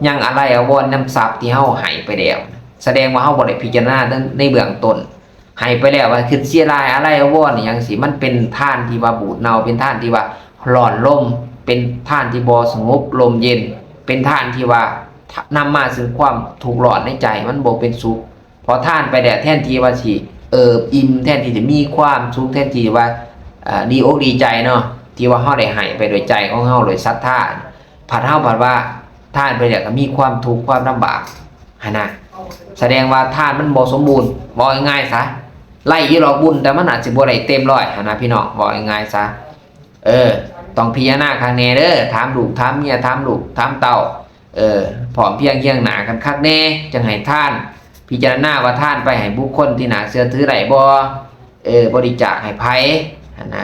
ຍັງອາໄລອາວອນນຳຊັບທີ່ເຮົາໃຫ້ໄປແລ້ວ ສະແດງວ່າເຮົາບໍ່ໄດ້ພິຈາລະນາໃນເບື້ອງຕົ້ນ. ໃຫ້ໄປແລ້ວວ່າຄິດເສຍດາຍອາໄລອາວອນອີ່ຫຍັງຊີ້ ມັນເປັນທານທີ່ວ່າບູດເນົ່າ ເປັນທານທີ່ວ່າຮ້ອນລົນ ເປັນທານທີ່ບໍ່ສະຫງົບລົມເຢັນ ເປັນທານທີ່ວ່ານຳມາເຊິ່ງຄວາມທຸກຮ້ອນໃນໃຈ ມັນບໍ່ເປັນສຸກ. ເພາະທານໄປແລ້ວ ແທນທີ່ວ່າຊິເອີບອີ່ມ ແທນທີ່ຈະມີຄວາມສຸກ ແທນທີ່ວ່າ ເອີ ດີອົກດີໃຈເນາະ ທີ່ວ່າເຮົາໄດ້ໃຫ້ໄປດ້ວຍໃຈຂອງເຮົາ ດ້ວຍສັດທາ ພັດເຮົາພັດວ່າທານໄປແລ້ວກໍມີຄວາມທຸກຄວາມລຳບາກຫັ້ນນະ ສະແດງວ່າທານມັນບໍ່ສົມບູນ. ເວົ້າງ່າຍໆຊະ ໄດ້ຢູ່ດອກບຸນ ແຕ່ມັນອາດຊິບໍ່ໄດ້ເຕັມຮ້ອຍຫັ້ນນະພີ່ນ້ອງ ເວົ້າງ່າຍໆຊະ. ເອີ ຕ້ອງພິຈາລະນາຄັກແນ່ເດີ ຖາມລູກຖາມເມຍ ຖາມລູກຖາມເຕົ້າ ເອີ ພ້ອມພຽງຄຽງໜ້າກັນຄັກແນ່ ຈັ່ງໃຫ້ທານ ພິຈາລະນາວ່າທານໄປໃຫ້ບຸກຄົນທີ່ໜ້າເຊື່ອຖືໄດ້ບໍ່ ເອີ ບໍລິຈາກໃຫ້ໃຜຫັ້ນນະ.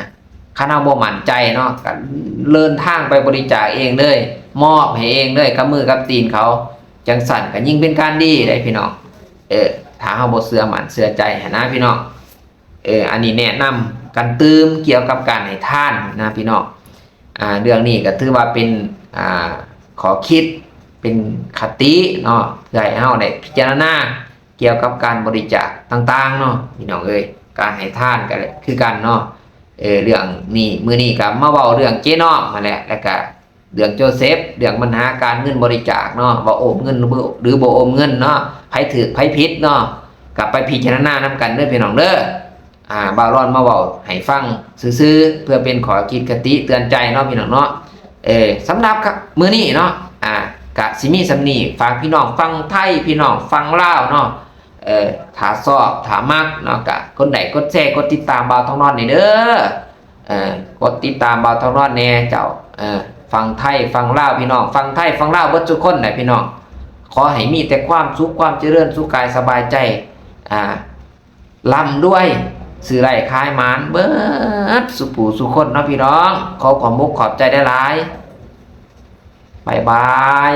ຄັນເຮົາບໍ່ໝັ້ນໃຈເນາະ ກໍເດີນທາງໄປບໍລິຈາກເອງເລີຍ ມອບໃຫ້ເອງເລີຍກັບມືກັບຕີນເຂົາ ຈັ່ງຊັ້ນກໍຍິ່ງເປັນການດີເດ້ພີ່ນ້ອງ. ເອີ ຖ້າເຮົາບໍ່ເຊື່ອໝັ້ນເຊື່ອໃຈຫັ້ນນະພີ່ນ້ອງ. ເອີ ອັນນີ້ແນະນຳກັນຕື່ມກ່ຽວກັບການໃຫ້ທານນະພີ່ນ້ອງ. ອ່າ ເລື່ອງນີ້ກໍຖືວ່າເປັນ ອ່າ ຂໍ້ຄິດ ເປັນຄະຕິເນາະ ເພື່ອໃຫ້ເຮົາໄດ້ພິຈາລະນາ ກ່ຽວກັບການບໍລິຈາກຕ່າງໆເນາະ ພີ່ນ້ອງເອີຍ. ການໃຫ້ທານກໍຄືກັນເນາະ. ເອີ ເລື່ອງນີ້ ມື້ນີ້ກໍມາເວົ້າເລື່ອງເຈນ້ອມຫັ້ນແຫຼະ ແລ້ວກໍເລື່ອງໂຈເຊັບ ເລື່ອງບັນຫາການເງິນບໍລິຈາກເນາະ ວ່າໂອມເງິນ ຫຼືບໍ່ ຫຼືບໍ່ໂອມເງິນເນາະ ໃຜຖືກໃຜຜິດເນາະ ກໍໄປພິຈາລະນານຳກັນເດີພີ່ນ້ອງເດີ. ອ່າ ບ່າວລອນມາເວົ້າໃຫ້ຟັງຊື່ໆ ເພື່ອເປັນຂໍ້ຄິດຄະຕິເຕືອນໃຈເນາະ ພີ່ນ້ອງເນາະ. ເອີ ສຳລັບມື້ນີ້ເນາະ ອ່າ ກະຊິມີສ່ຳນີ້ ຝາກພີ່ນ້ອງຝັ່ງໄທ ພີ່ນ້ອງຝັ່ງລາວເນາະ ເອີ ຖ້າຊອບ ຖ້າມັກເນາະ ກະກົດໄລ ກົດແຊ ກົດຕິດຕາມບ່າວທອງນອນແດ່ເດີ. ເອີ ກົດຕິດຕາມບ່າວທອງນອນແດ່ເຈົ້າ. ເອີ ຝັ່ງໄທຝັ່ງລາວ ພີ່ນ້ອງຝັ່ງໄທຝັ່ງລາວເບິດທຸກຄົນແຫຼະ ພີ່ນ້ອງ ຂໍໃຫ້ມີແຕ່ຄວາມສຸກ ຄວາມຈະເລີນ ສຸກກາຍສະບາຍໃຈ ອ່າ ລ່ຳລວຍ ຊື້ໄດ້ຂາຍໝານເບິດສູ່ຜູ້ສູ່ຄົນເນາະ ພີ່ນ້ອງ. ຂໍຂອບມຸກຂອບໃຈຫຼາຍໆ ບາຍບາຍ.